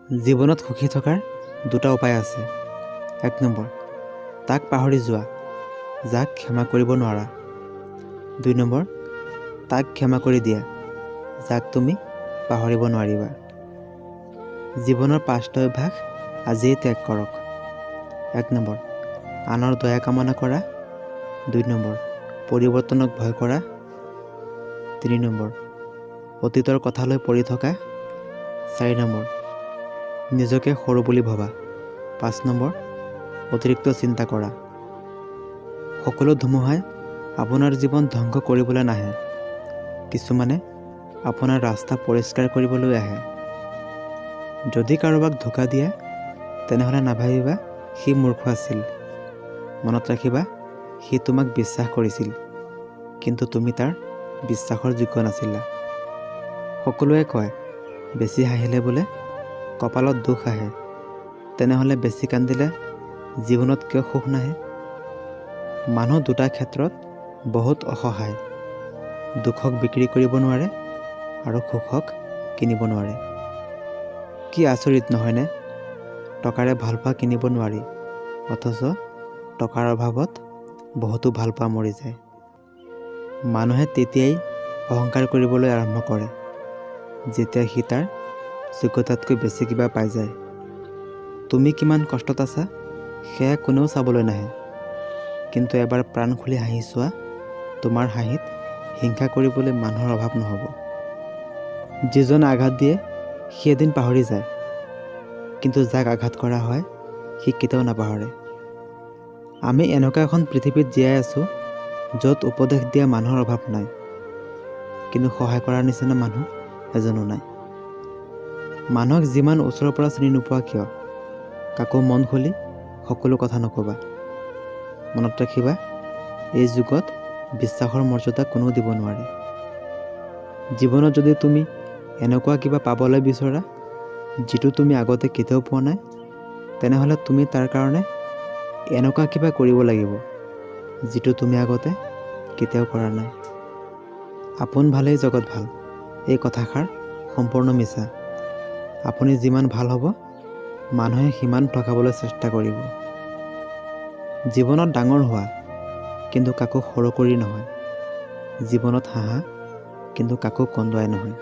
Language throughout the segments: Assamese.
জীৱনত সুখী থকাৰ দুটা উপায় আছে। 1 নম্বৰ, তাক পাহৰি যোৱা যাক ক্ষমা কৰিব নোৱাৰা। 2 নম্বৰ, তাক ক্ষমা কৰি দিয়া যাক তুমি পাহৰিব নোৱাৰিবা। জীৱনৰ 5টা অভ্যাস আজিয়েই ত্যাগ কৰক। 1 নম্বৰ, আনৰ দয়া কামনা কৰা। 2 নম্বৰ, পৰিৱৰ্তনক ভয় কৰা। 3 নম্বৰ, অতীতৰ কথালৈ পৰি থকা। 4 নম্বৰ, নিজকে সৰু বুলি ভবা। 5 নম্বৰ, অতিৰিক্ত চিন্তা কৰা। সকলো ধুমুহাই আপোনাৰ জীৱন ধ্বংস কৰিবলৈ নাহে, কিছুমানে আপোনাৰ ৰাস্তা পৰিষ্কাৰ কৰিবলৈ আহে। যদি কাৰোবাক ধোকা দিয়া, তেনেহ'লে নাভাবিবা সি মূৰ্খ আছিল। মনত ৰাখিবা, সি তোমাক বিশ্বাস কৰিছিল, কিন্তু তুমি তাৰ বিশ্বাসৰ যোগ্য নাছিলা। সকলোৱে কয়, বেছি হাঁহিলে বোলে কপালত দুখ আহে। তেনেহ'লে বেছি কান্দিলে জীৱনত কিয় সুখ নাহে? মানুহ দুটা ক্ষেত্ৰত বহুত অসহায়: দুখক বিক্ৰী কৰিব নোৱাৰে আৰু সুখক কিনিব নোৱাৰে। কি আচৰিত নহয়নে? টকাৰে ভালপোৱা কিনিব নোৱাৰি, অথচ টকাৰ অভাৱত বহুতো ভালপোৱা মৰি যায়। মানুহে তেতিয়াই অহংকাৰ কৰিবলৈ আৰম্ভ কৰে যেতিয়া সি তাৰ যোগ্যতাতকৈ বেছি কিবা পাই যায়। তুমি কিমান কষ্টত আছা সেয়া কোনেও চাবলৈ নাহে, কিন্তু এবাৰ প্ৰাণ খুলি হাঁহি চোৱা, তোমাৰ হাঁহিত হিংসা কৰিবলৈ মানুহৰ অভাৱ নহ'ব। যিজনে আঘাত দিয়ে সি এদিন পাহৰি যায়, কিন্তু যাক আঘাত কৰা হয় সি কেতিয়াও নাপাহৰে। আমি এনেকুৱা এখন পৃথিৱীত জীয়াই আছোঁ য'ত উপদেশ দিয়া মানুহৰ অভাৱ নাই, কিন্তু সহায় কৰাৰ নিচিনা মানুহ এজনো নাই। মানুহক যিমান ওচৰৰ পৰা চিনি নোপোৱা কিয়, কাকো মন খুলি সকলো কথা নক'বা। মনত ৰাখিবা, এই যুগত বিশ্বাসৰ মৰ্যাদা কোনেও দিব নোৱাৰে। জীৱনত যদি তুমি এনেকুৱা কিবা পাবলৈ বিচৰা যিটো তুমি আগতে কেতিয়াও পোৱা নাই, তেনেহ'লে তুমি তাৰ কাৰণে এনেকুৱা কিবা কৰিব লাগিব যিটো তুমি আগতে কেতিয়াও কৰা নাই। আপোন ভালেই জগত ভাল, এই কথাষাৰ সম্পূৰ্ণ মিছা। আপুনি যিমান ভাল হ'ব, মানুহে সিমান ঠগাবলৈ চেষ্টা কৰিব। জীৱনত ডাঙৰ হোৱা, কিন্তু কাকো সৰু কৰি নহয়। জীৱনত হাঁহা, কিন্তু কাকো কন্দুৱাই নহয়।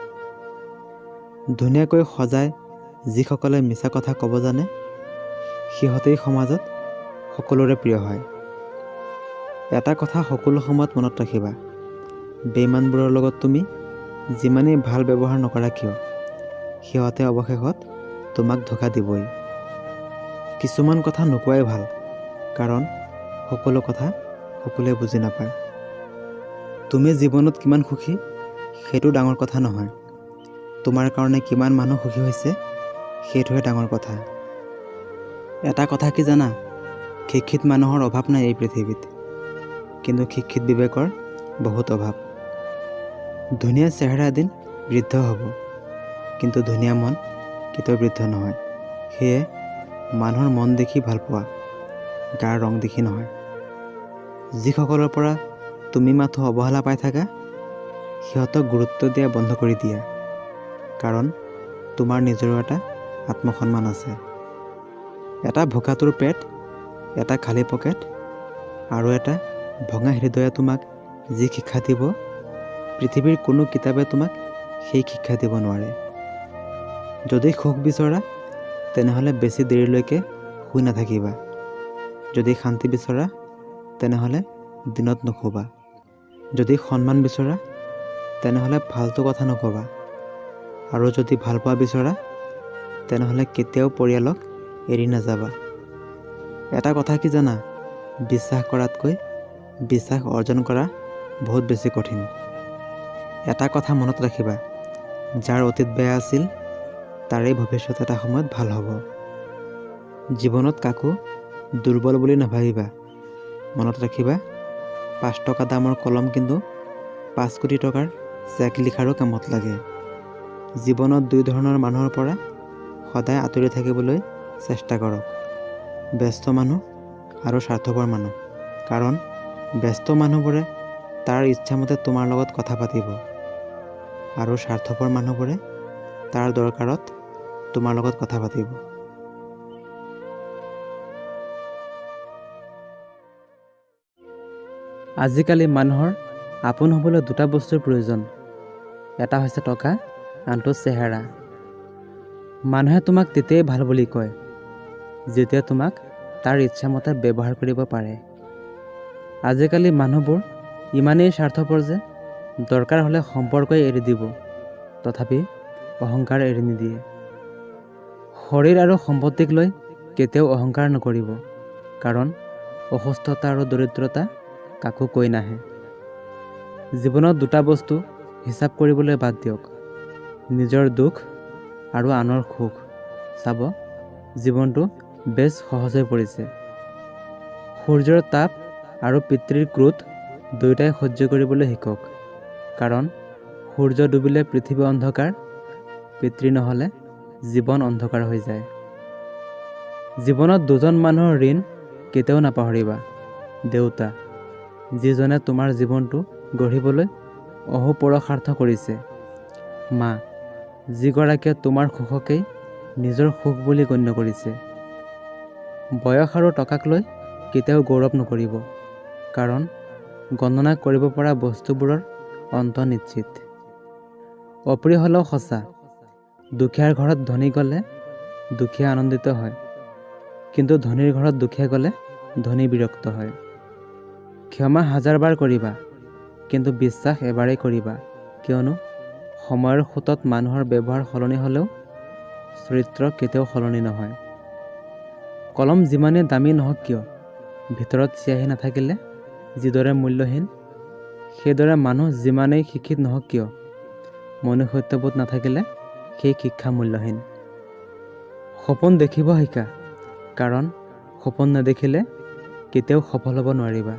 ধুনীয়াকৈ সজাই যিসকলে মিছা কথা ক'ব জানে, সিহঁতেই সমাজত সকলোৰে প্ৰিয় হয়। এটা কথা সকলো সময়ত মনত ৰাখিবা, বেইমানবোৰৰ লগত তুমি যিমানেই ভাল ব্যৱহাৰ নকৰা কিয়, সিহঁতে অৱশেষত তোমাক ধোকা দিবই। কিছুমান কথা নোকোৱাই ভাল, কাৰণ সকলো কথা সকলোৱে বুজি নাপায়। তুমি জীৱনত কিমান সুখী সেইটো ডাঙৰ কথা নহয়, তোমাৰ কাৰণে কিমান মানুহ সুখী হৈছে সেইটোহে ডাঙৰ কথা। এটা কথা কি জানা? শিক্ষিত মানুহৰ অভাৱ নাই এই পৃথিৱীত, কিন্তু শিক্ষিত বিবেকৰ বহুত অভাৱ। ধুনীয়া চেহেৰা এদিন বৃদ্ধ হ'ব, কিন্তু ধুনীয়া মন কেতিয়াও বৃদ্ধ নহয়। সেয়ে মানুহৰ মন দেখি ভাল পোৱা, গাৰ ৰং দেখি নহয়। যিসকলৰ পৰা তুমি মাথো অৱহেলা পাই থাকা, সিহঁতক গুৰুত্ব দিয়া বন্ধ কৰি দিয়া, কাৰণ তোমাৰ নিজৰো এটা আত্মসন্মান আছে। এটা ভোকাতুৰ পেট, এটা খালী পকেট আৰু এটা ভঙা হৃদয়ে তোমাক যি শিক্ষা দিব, পৃথিৱীৰ কোনো কিতাপে তোমাক সেই শিক্ষা দিব নোৱাৰে। যদি সুখ বিচৰা, তেনেহ'লে বেছি দেৰিলৈকে শুই নাথাকিবা। যদি শান্তি বিচৰা, তেনেহ'লে দিনত নুশুবা। যদি সন্মান বিচৰা, তেনেহ'লে ফাল্টু কথা নক'বা। আৰু যদি ভালপোৱা বিচৰা, তেনেহ'লে কেতিয়াও পৰিয়ালক এৰি নাযাবা। এটা কথা কি জানা? বিশ্বাস কৰাতকৈ বিশ্বাস অৰ্জন কৰা বহুত বেছি কঠিন। এটা কথা মনত ৰাখিবা, যাৰ অতীত বেয়া আছিল তাৰেই ভৱিষ্যত এটা সময়ত ভাল হ'ব। জীৱনত কাকো দুৰ্বল বুলি নাভাবিবা। মনত ৰাখিবা, 5 টকা দামৰ কলম কিন্তু 5 কোটি টকাৰ চেক লিখাৰো কামত লাগে। জীৱনত দুই ধৰণৰ মানুহৰ পৰা সদায় আঁতৰি থাকিবলৈ চেষ্টা কৰক: ব্যস্ত মানুহ আৰু স্বাৰ্থপৰ মানুহ। কাৰণ ব্যস্ত মানুহবোৰে তাৰ ইচ্ছামতে তোমাৰ লগত কথা পাতিব আৰু স্বাৰ্থপৰ মানুহবোৰে তাৰ দৰকাৰত তোমাৰ লগত কথা পাতিব। আজিকালি মানুহৰ আপোন হ'বলৈ দুটা বস্তুৰ প্ৰয়োজন, এটা হৈছে টকা, আনটো চেহেৰা। মানুহে তোমাক তেতিয়াই ভাল বুলি কয় যেতিয়া তোমাক তাৰ ইচ্ছামতে ব্যৱহাৰ কৰিব পাৰে। আজিকালি মানুহবোৰ ইমানেই স্বাৰ্থপৰ যে দৰকাৰ হ'লে সম্পৰ্কই এৰি দিব, তথাপি অহংকাৰ এৰি নিদিয়ে। শৰীৰ আৰু সম্পত্তিক লৈ কেতিয়াও অহংকাৰ নকৰিব, কাৰণ অসুস্থতা আৰু দৰিদ্ৰতা কাকো কৈ নাহে। জীৱনত দুটা বস্তু হিচাপ কৰিবলৈ বাদ দিয়ক, নিজৰ দুখ আৰু আনৰ সুখ। চাব, জীৱনটো বেছ সহজ হৈ পৰিছে। সূৰ্যৰ তাপ আৰু পিতৃৰ ক্ৰোধ দুয়োটাই সহ্য কৰিবলৈ শিকক, কাৰণ সূৰ্য ডুবিলে পৃথিৱী অন্ধকাৰ, পিতৃ নহ'লে জীৱন অন্ধকাৰ হৈ যায়। জীৱনত দুজন মানুহৰ ঋণ কেতিয়াও নাপাহৰিবা, দেউতা, যিজনে তোমাৰ জীৱনটো গঢ়িবলৈ অহোপুৰুষাৰ্থ কৰিছে, মা, যিগৰাকীয়ে তোমাৰ সুখকেই নিজৰ সুখ বুলি গণ্য কৰিছে। বয়স আৰু টকাক লৈ কেতিয়াও গৌৰৱ নকৰিব, কাৰণ গণনা কৰিব পৰা বস্তুবোৰৰ অন্ত নিশ্চিত। অপ্ৰিয় হ'লেও সঁচা, দুখীয়াৰ ঘৰত ধনী গ'লে দুখীয়া আনন্দিত হয়, কিন্তু ধনীৰ ঘৰত দুখীয়া গ'লে ধনী বিৰক্ত হয়। ক্ষমা হাজাৰবাৰ কৰিবা, কিন্তু বিশ্বাস এবাৰেই কৰিবা, কিয়নো সময়ৰ সোঁতত মানুহৰ ব্যৱহাৰ সলনি হ'লেও চৰিত্ৰ কেতিয়াও সলনি নহয়। কলম যিমানেই দামী নহওক কিয়, ভিতৰত চিয়াহী নাথাকিলে যিদৰে মূল্যহীন, সেইদৰে মানুহ যিমানেই শিক্ষিত নহওক কিয়, মনুষ্যত্ববোধ নাথাকিলে সেই শিক্ষা মূল্যহীন। সপোন দেখিব শিকা, কাৰণ সপোন নেদেখিলে কেতিয়াও সফল হ'ব নোৱাৰিবা।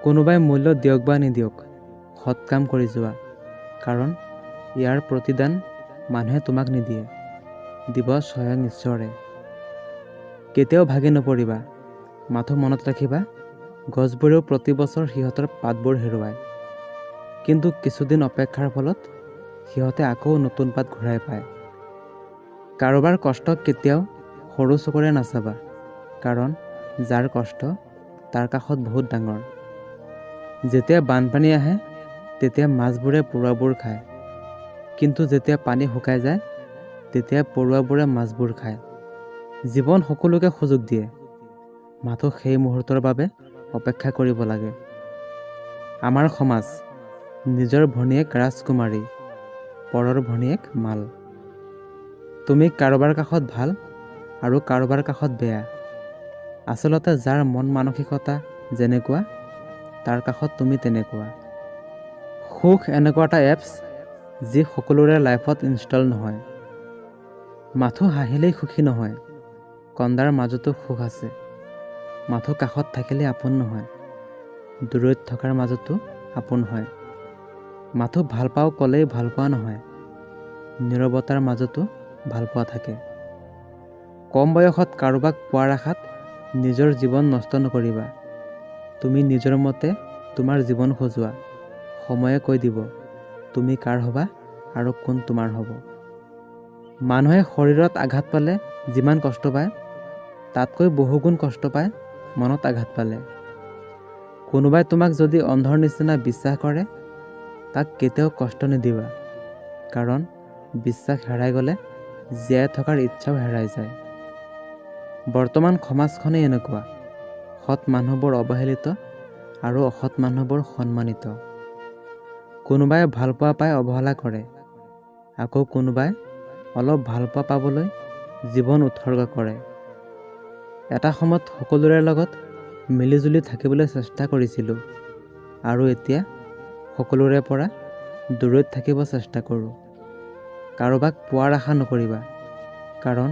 কোনোবাই মূল্য দিয়ক বা নিদিয়ক, সৎ কাম কৰি যোৱা, কাৰণ ইয়াৰ প্ৰতিদান মানুহে তোমাক নিদিয়ে, দিব স্বয়ং ঈশ্বৰে। কেতিয়াও ভাগি নপৰিবা, মাথো মনত ৰাখিবা, গছবোৰেও প্ৰতি বছৰ সিহঁতৰ পাতবোৰ হেৰুৱায়, কিন্তু কিছুদিন অপেক্ষাৰ ফলত সিহঁতে আকৌ নতুন পাত ঘূৰাই পায়। কাৰোবাৰ কষ্ট কেতিয়াও সৰু চকুৰে নাচাবা, কাৰণ যাৰ কষ্ট তাৰ কাষত বহুত ডাঙৰ। যেতিয়া বানপানী আহে তেতিয়া মাছবোৰে পৰুৱাবোৰ খায়, কিন্তু যেতিয়া পানী শুকাই যায় তেতিয়া পৰুৱাবোৰে মাছবোৰ খায়। জীৱন সকলোকে সুযোগ দিয়ে, মাথো সেই মুহূৰ্তৰ বাবে অপেক্ষা কৰিব লাগে। আমাৰ সমাজ, নিজৰ ভনীয়েক ৰাজকুমাৰী, পৰৰ ভনীয়েক মাল। তুমি কাৰোবাৰ কাষত ভাল আৰু কাৰোবাৰ কাষত বেয়া। আচলতে যাৰ মন মানসিকতা যেনেকুৱা, তাৰ কাষত তুমি তেনেকুৱা। সুখ এনেকুৱা এটা এপছ যি সকলোৰে লাইফত ইনষ্টল নহয়। মাথো হাঁহিলেই সুখী নহয়, কন্দাৰ মাজতো সুখ আছে। মাথো কাষত থাকিলে আপোন নহয়, দূৰৈত থকাৰ মাজতো আপোন হয়। মাথো ভাল পাওঁ ক'লেই ভাল পোৱা নহয়, নীৰৱতাৰ মাজতো ভালপোৱা থাকে। কম বয়সত কাৰোবাক পোৱাৰ আশাত নিজৰ জীৱন নষ্ট নকৰিবা। তুমি নিজৰ মতে তোমাৰ জীৱন সজোৱা, সময়ে কৈ দিব তুমি কাৰ হ'বা আৰু কোন তোমাৰ হ'ব। মানুহে শৰীৰত আঘাত পালে যিমান কষ্ট পায়, তাতকৈ বহুগুণ কষ্ট পায় মনত আঘাত পালে। কোনোবাই তোমাক যদি অন্ধৰ নিচিনা বিশ্বাস কৰে, তাক কেতিয়াও কষ্ট নিদিবা, কাৰণ বিশ্বাস হেৰাই গ'লে জীয়াই থকাৰ ইচ্ছাও হেৰাই যায়। বৰ্তমান সমাজখনেই এনেকুৱা, সৎ মানুহবোৰ অৱহেলিত আৰু অসৎ মানুহবোৰ সন্মানিত। কোনোবাই ভালপোৱা পাই অৱহেলা কৰে, আকৌ কোনোবাই অলপ ভালপোৱা পাবলৈ জীৱন উৎসৰ্গ কৰে। এটা সময়ত সকলোৰে লগত মিলিজুলি থাকিবলৈ চেষ্টা কৰিছিলোঁ, আৰু এতিয়া সকলোৰে পৰা দূৰৈত থাকিব চেষ্টা কৰোঁ। কাৰোবাক পোৱাৰ আশা নকৰিবা, কাৰণ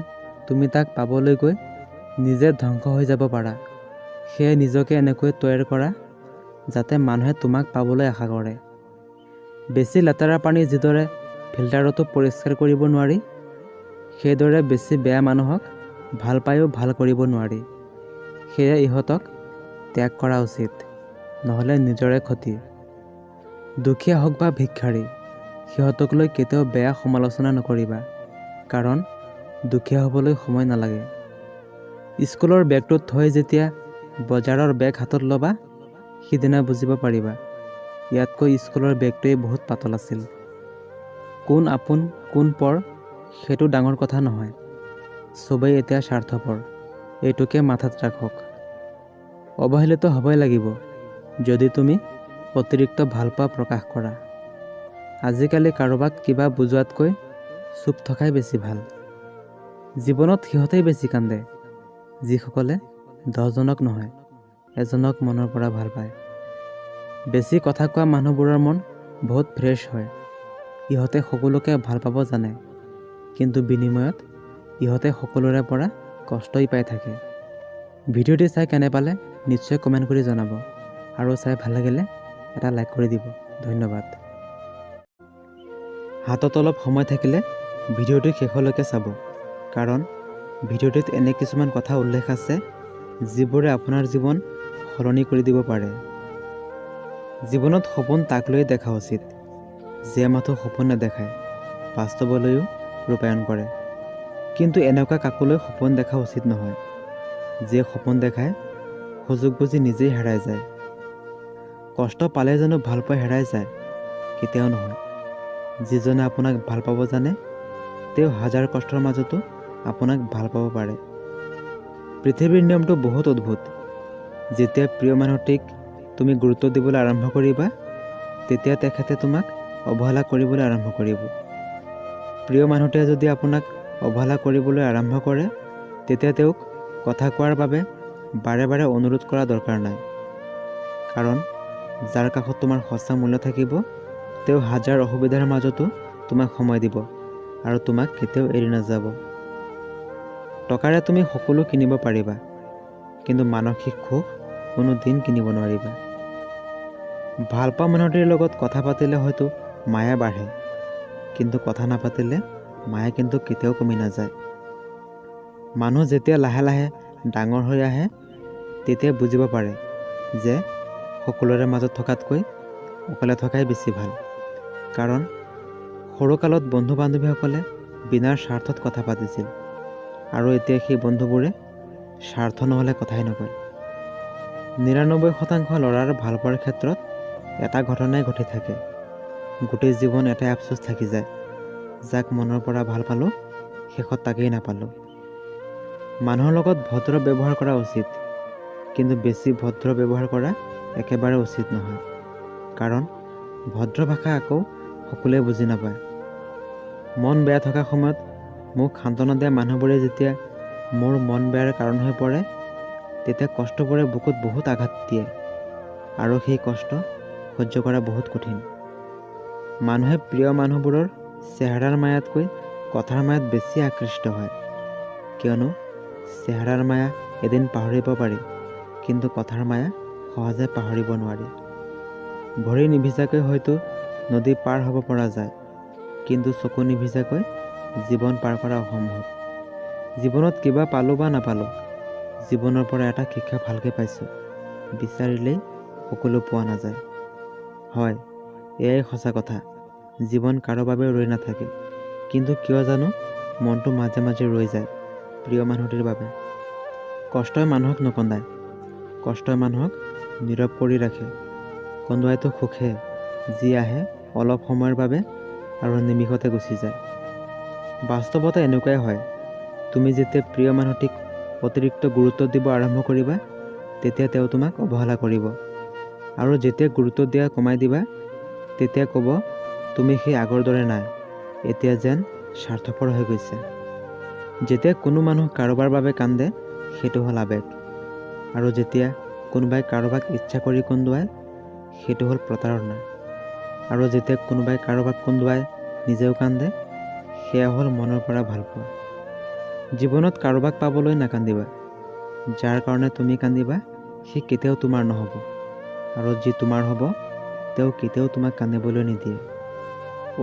তুমি তাক পাবলৈ গৈ নিজে ধ্বংস হৈ যাব পাৰা। সেয়ে নিজকে এনেকৈ তৈয়াৰ কৰা যাতে মানুহে তোমাক পাবলৈ আশা কৰে। বেছি লেতেৰা পানী যিদৰে ফিল্টাৰতো পৰিষ্কাৰ কৰিব নোৱাৰি, সেইদৰে বেছি বেয়া মানুহক ভাল পায়ো ভাল কৰিব নোৱাৰি। সেয়ে ইহঁতক ত্যাগ কৰা উচিত, নহ'লে নিজৰে ক্ষতি। দুখীয়া হওক বা ভিক্ষাৰী, সিহঁতক লৈ কেতিয়াও বেয়া সমালোচনা নকৰিবা, কাৰণ দুখীয়া হ'বলৈ সময় নালাগে। স্কুলৰ বেগটো থৈ যেতিয়া বজাৰৰ বেগ হাতত ল'বা, সিদিনা বুজিব পাৰিবা ইয়াতকৈ স্কুলৰ বেগটোৱেই বহুত পাতল আছিল। কোন আপোন কোন পৰ সেইটো ডাঙৰ কথা নহয়, চবেই এতিয়া স্বাৰ্থপৰ, এইটোকে মাথাত ৰাখক। অৱহেলিত হ'বই লাগিব যদি তুমি অতিৰিক্ত ভালপোৱা প্ৰকাশ কৰা। আজিকালি কাৰোবাক কিবা বুজোৱাতকৈ চুপ থকাই বেছি ভাল। জীৱনত সিহঁতেই বেছি কান্দে যিসকলে 10জনক নহয় এজনক মনৰ পৰা ভাল পায়। বেছি কথা কোৱা মানুহবোৰৰ মন বহুত ফ্ৰেছ হয়। ইহঁতে সকলোকে ভাল পাব জানে, কিন্তু বিনিময়ত ইহঁতে সকলোৰে পৰা কষ্টই পাই থাকে। ভিডিঅ'টি চাই কেনে পালে নিশ্চয় কমেণ্ট কৰি জনাব আৰু চাই ভাল লাগিলে এটা লাইক কৰি দিব। ধন্যবাদ। হাতত অলপ সময় থাকিলে ভিডিঅ'টো শেষলৈকে চাব, কাৰণ ভিডিঅ'টোত এনে কিছুমান কথা উল্লেখ আছে যিবোৰে আপোনাৰ জীৱন সলনি কৰি দিব পাৰে। জীৱনত সপোন তাক লৈয়ে দেখা উচিত যিয়ে মাথো সপোন নেদেখায়, বাস্তৱলৈও ৰূপায়ণ কৰে। কিন্তু এনেকুৱা কাকোলৈ সপোন দেখা উচিত নহয় যিয়ে সপোন দেখাই সুযোগ বুজি নিজেই হেৰাই যায়। কষ্ট পালে জানো ভালপোৱা হেৰাই যায়? কেতিয়াও নহয়। যিজনে আপোনাক ভাল পাব জানে তেওঁ হাজাৰ কষ্টৰ মাজতো আপোনাক ভাল পাব পাৰে। পৃথিৱীৰ নিয়মটো বহুত অদ্ভুত। যেতিয়া প্ৰিয় মানুহটিক তুমি গুৰুত্ব দিবলৈ আৰম্ভ কৰিবা, তেতিয়া তেখেতে তোমাক অৱহেলা কৰিবলৈ আৰম্ভ কৰিব। প্ৰিয় মানুহটোৱে যদি আপোনাক অৱহেলা কৰিবলৈ আৰম্ভ কৰে, তেতিয়া তেওঁক কথা কোৱাৰ বাবে বাৰে বাৰে অনুৰোধ কৰা দৰকাৰ নাই। কাৰণ যাৰ কাষত তোমাৰ সঁচা মূল্য থাকিব, তেওঁ হাজাৰ অসুবিধাৰ মাজতো তোমাক সময় দিব আৰু তোমাক কেতিয়াও এৰি নাযাব। টকাৰে তুমি সকলো কিনিব পাৰিবা, কিন্তু মানসিক সুখ কোনো দিন কিনিব নোৱাৰিবা। ভালপোৱা মানুহটিৰ লগত কথা পাতিলে হয়তো মায়া বাঢ়ে, কিন্তু কথা নাপাতিলে মায়া কিন্তু কেতিয়াও কমি নাযায়। মানুহ যেতিয়া লাহে লাহে ডাঙৰ হৈ আহে, তেতিয়া বুজিব পাৰে যে সকলোৰে মাজত থকাতকৈ অকলে থকাই বেছি ভাল। কাৰণ সৰুকালত বন্ধু বান্ধৱীসকলে বিনা স্বাৰ্থত কথা পাতিছিল, আৰু এতিয়া সেই বন্ধুবোৰে স্বাৰ্থ নহ'লে কথাই নকয়। 99% ল'ৰাৰ ভালপোৱাৰ ক্ষেত্ৰত এটা ঘটনাই ঘটি থাকে, গোটেই জীৱন এটাই আফচোচ থাকি যায়, যাক মনৰ পৰা ভাল পালোঁ শেষত তাকেই নাপালোঁ। মানুহৰ লগত ভদ্ৰ ব্যৱহাৰ কৰা উচিত, কিন্তু বেছি ভদ্ৰ ব্যৱহাৰ কৰা একেবাৰে উচিত নহয়। কাৰণ ভদ্ৰ ভাষা আকৌ সকলোৱে বুজি নাপায়। মন বেয়া থকা সময়ত মোক সান্তনা দিয়া মানুহবোৰে যেতিয়া মোৰ মন বেয়াৰ কাৰণ হৈ পৰে, তেতিয়া কষ্টবোৰে বুকুত বহুত আঘাত দিয়ে আৰু সেই কষ্ট সহ্য কৰা বহুত কঠিন। মানুহে প্ৰিয় মানুহবোৰৰ চেহেৰাৰ মায়াতকৈ কথাৰ মায়াত বেছি আকৃষ্ট হয়, কিয়নো চেহেৰাৰ মায়া এদিন পাহৰিব পাৰি, কিন্তু কথাৰ মায়া সহজে পাহৰিব নোৱাৰি। ভৰি নিভিজাকৈ হয়তো নদী পাৰ হ'ব পৰা যায়, কিন্তু চকু নিভিজাকৈ জীৱন পাৰ কৰা অসম্ভৱ। জীৱনত কিবা পালোঁ বা নাপালোঁ, জীৱনৰ পৰা এটা শিক্ষা ভালকৈ পাইছোঁ, বিচাৰিলেই সকলো পোৱা নাযায়। হয়, এয়াই সঁচা কথা। জীৱন কাৰো বাবে ৰৈ নাথাকে, কিন্তু কিয় জানো মনটো মাজে মাজে ৰৈ যায় প্ৰিয় মানুহটিৰ বাবে। কষ্টই মানুহক নকন্দায়, কষ্টই মানুহক নীৰৱ কৰি ৰাখে। কন্দুৱাইতো সুখে, যি আহে অলপ সময়ৰ বাবে আৰু নিমিষতে গুচি যায়। বাস্তৱতে এনেকুৱাই হয়, তুমি যেতিয়া প্ৰিয় মানুহটিক অতিৰিক্ত গুৰুত্ব দিব আৰম্ভ কৰিবা, তেতিয়া তেওঁ তোমাক অৱহেলা কৰিব, আৰু যেতিয়া গুৰুত্ব দিয়া কমাই দিবা, তেতিয়া ক'ব তুমি সেই আগৰ দৰে নাই, এতিয়া যেন স্বাৰ্থপৰ হৈ গৈছে। যেতিয়া কোনো মানুহ কাৰোবাৰ বাবে কান্দে, সেইটো হ'ল আৱেগ, আৰু যেতিয়া কোনোবাই কাৰোবাক ইচ্ছা কৰি কন্দুৱায়, সেইটো হ'ল প্ৰতাৰণা, আৰু যেতিয়া কোনোবাই কাৰোবাক কন্দুৱাই নিজেও কান্দে, সেয়া হ'ল মনৰ পৰা ভালপোৱা। জীৱনত কাৰোবাক পাবলৈ নাকান্দিবা, যাৰ কাৰণে তুমি কান্দিবা সি কেতিয়াও তোমাৰ নহ'ব, আৰু যি তোমাৰ হ'ব তেওঁ কেতিয়াও তোমাক কান্দিবলৈ নিদিয়ে।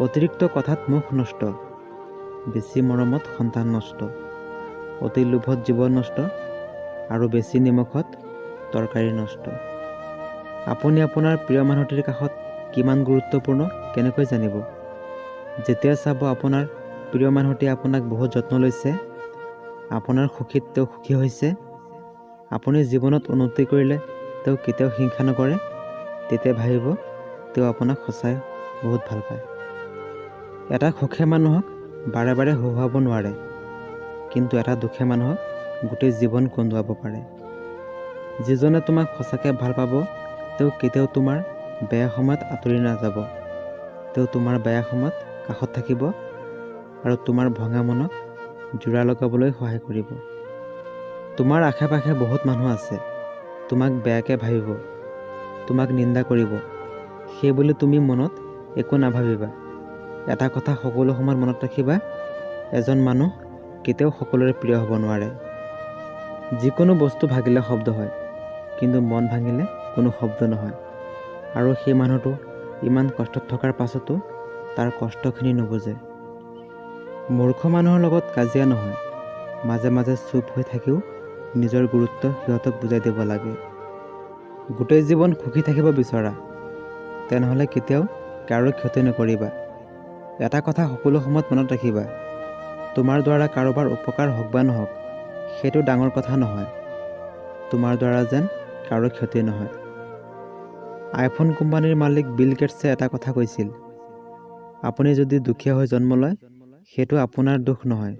অতিৰিক্ত কথাত মুখ নষ্ট, বেছি মৰমত সন্তান নষ্ট, অতি লোভত জীৱন নষ্ট, আৰু বেছি নিমখত তৰকাৰী নষ্ট। আপুনি আপোনাৰ প্ৰিয় মানুহটিৰ কাষত কিমান গুৰুত্বপূৰ্ণ কেনেকৈ জানিব? যেতিয়া চাব আপোনাৰ প্ৰিয় মানুহটিয়ে আপোনাক বহুত যত্ন লৈছে, আপোনাৰ সুখীত তেওঁ সুখী হৈছে, আপুনি জীৱনত উন্নতি কৰিলে তেওঁ কেতিয়াও হিংসা নকৰে, তেতিয়া ভাবিব তেওঁ আপোনাক সঁচাই বহুত ভাল পায়। এটা সুখে মানুহক বাৰে বাৰে হহুৱাব নোৱাৰে, কিন্তু এটা দুখে মানুহক গোটেই জীৱন কন্দুৱাব পাৰে। যিজনে তোমাক সঁচাকৈ ভাল পাব তেওঁ কেতিয়াও তোমাৰ বেয়া সময়ত আঁতৰি নাযাব। তেওঁ তোমাৰ বেয়া সময়ত কাষত থাকিব আৰু তোমাৰ ভঙা মনক জোৰা লগাবলৈ সহায় কৰিব। তোমাৰ আশে পাশে বহুত মানুহ আছে, তোমাক বেয়াকৈ ভাবিব, তোমাক নিন্দা কৰিব, সেইবুলি তুমি মনত একো নাভাবিবা। এটা কথা সকলো সময়ত মনত ৰাখিবা, এজন মানুহ কেতিয়াও সকলোৰে প্ৰিয় হ'ব নোৱাৰে। যিকোনো বস্তু ভাগিলে শব্দ হয়, কিন্তু মন ভাঙিলে কোনো শব্দ নহয়। আৰু সেই মানুহটো ইমান কষ্টত থকাৰ পাছতো তাৰ কষ্টখিনি নুবুজে। মূৰ্খ মানুহৰ লগত কাজিয়া নহয়, মাজে মাজে চুপ হৈ থাকিও নিজৰ গুৰুত্ব সিহঁতক বুজাই দিব লাগে। গোটেই জীৱন সুখী থাকিব বিচৰা, তেনেহ'লে কেতিয়াও কাৰো ক্ষতি নকৰিবা। এটা কথা সকলো সময়ত মনত ৰাখিবা, তোমাৰ দ্বাৰা কাৰোবাৰ উপকাৰ হওক বা নহওক সেইটো ডাঙৰ কথা নহয়, তোমাৰ দ্বাৰা যেন কাৰো ক্ষতি নহয়। আইফোন কোম্পানীৰ মালিক বিল গেটছে এটা কথা কৈছিল, আপুনি যদি দুখীয়া হৈ জন্ম লয় সেইটো আপোনাৰ দোষ নহয়,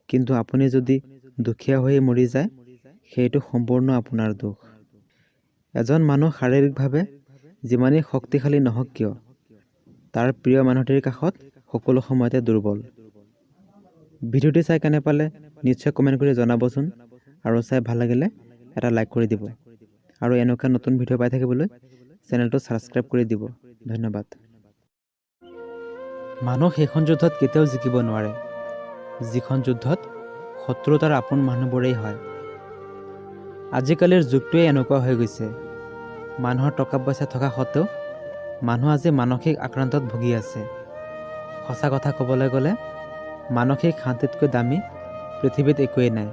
কিন্তু আপুনি যদি দুখীয়া হৈ মৰি যায় সেইটো সম্পূৰ্ণ আপোনাৰ দোষ। এজন মানুহ শাৰীৰিকভাৱে যিমানেই শক্তিশালী নহওক কিয়, তাৰ প্ৰিয় মানুহটিৰ কাষত সকলো সময়তে দুৰ্বল। ভিডিঅ'টি চাই কেনে পালে নিশ্চয় কমেণ্ট কৰি জনাবচোন, আৰু চাই ভাল লাগিলে এটা লাইক কৰি দিব, আৰু এনেকুৱা নতুন ভিডিঅ' পাই থাকিবলৈ চেনেলটো ছাবস্ক্ৰাইব কৰি দিব। ধন্যবাদ। মানুহ সেইখন যুদ্ধত কেতিয়াও জিকিব নোৱাৰে যিখন যুদ্ধত শত্ৰু তাৰ আপোন মানুহবোৰেই হয়। আজিকালিৰ যুগটোৱে এনেকুৱা হৈ গৈছে, মানুহৰ টকা পইচা থকা সত্ত্বেও মানুহ আজি মানসিক আক্ৰান্তত ভুগি আছে। সঁচা কথা ক'বলৈ গ'লে মানসিক শান্তিতকৈ দামী পৃথিৱীত একোৱেই নাই।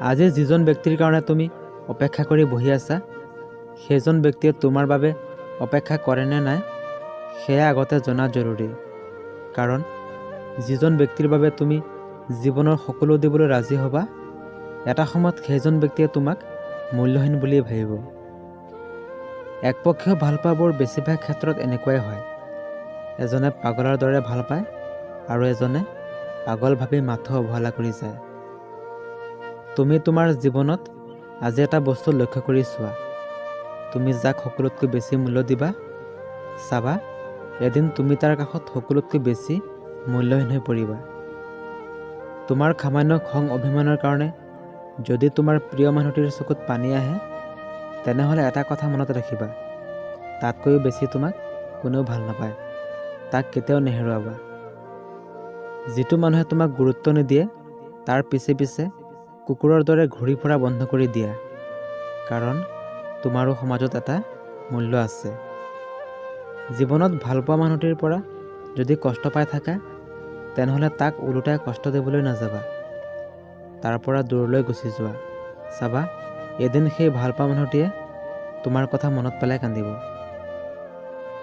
আজি যিজন ব্যক্তিৰ কাৰণে তুমি অপেক্ষা কৰি বহি আছা, সেইজন ব্যক্তিয়ে তোমাৰ বাবে অপেক্ষা কৰেনে নাই সেয়া আগতে জনা জৰুৰী। কাৰণ যিজন ব্যক্তিৰ বাবে তুমি জীৱনৰ সকলো দিবলৈ ৰাজি হ'বা, এটা সময়ত সেইজন ব্যক্তিয়ে তোমাক মূল্যহীন বুলিয়ে ভাবিব। একপক্ষীয় ভালপোৱাবোৰ বেছিভাগ ক্ষেত্ৰত এনেকুৱাই হয়, এজনে পাগলৰ দৰে ভাল পায় আৰু এজনে পাগল ভাবি মাথো অৱহেলা কৰি যায়। তুমি তোমাৰ জীৱনত আজি এটা বস্তু লক্ষ্য কৰি চোৱা, তুমি যাক সকলোতকৈ বেছি মূল্য দিবা, চাবা এদিন তুমি তাৰ কাষত সকলোতকৈ বেছি মূল্যহীন হৈ পৰিবা। তোমাৰ সামান্য খং অভিমানৰ কাৰণে যদি তোমাৰ প্ৰিয় মানুহটিৰ চকুত পানী আহে, তেনেহ'লে এটা কথা মনত ৰাখিবা, তাতকৈও বেছি তোমাক কোনেও ভাল নাপায়, তাক কেতিয়াও নেহেৰুৱাবা। যিটো মানুহে তোমাক গুৰুত্ব নিদিয়ে তাৰ পিছে পিছে কুকুৰৰ দৰে ঘূৰি ফুৰা বন্ধ কৰি দিয়া, কাৰণ তোমাৰো সমাজত এটা মূল্য আছে। জীৱনত ভালপোৱা মানুহটিৰ পৰা যদি কষ্ট পাই থাকা, তেনেহ'লে তাক ওলোটাই কষ্ট দিবলৈ নাযাবা, তাৰ পৰা দূৰলৈ গুচি যোৱা। চাবা এদিন সেই ভালপোৱা মানুহটিয়ে তোমাৰ কথা মনত পেলাই কান্দিব।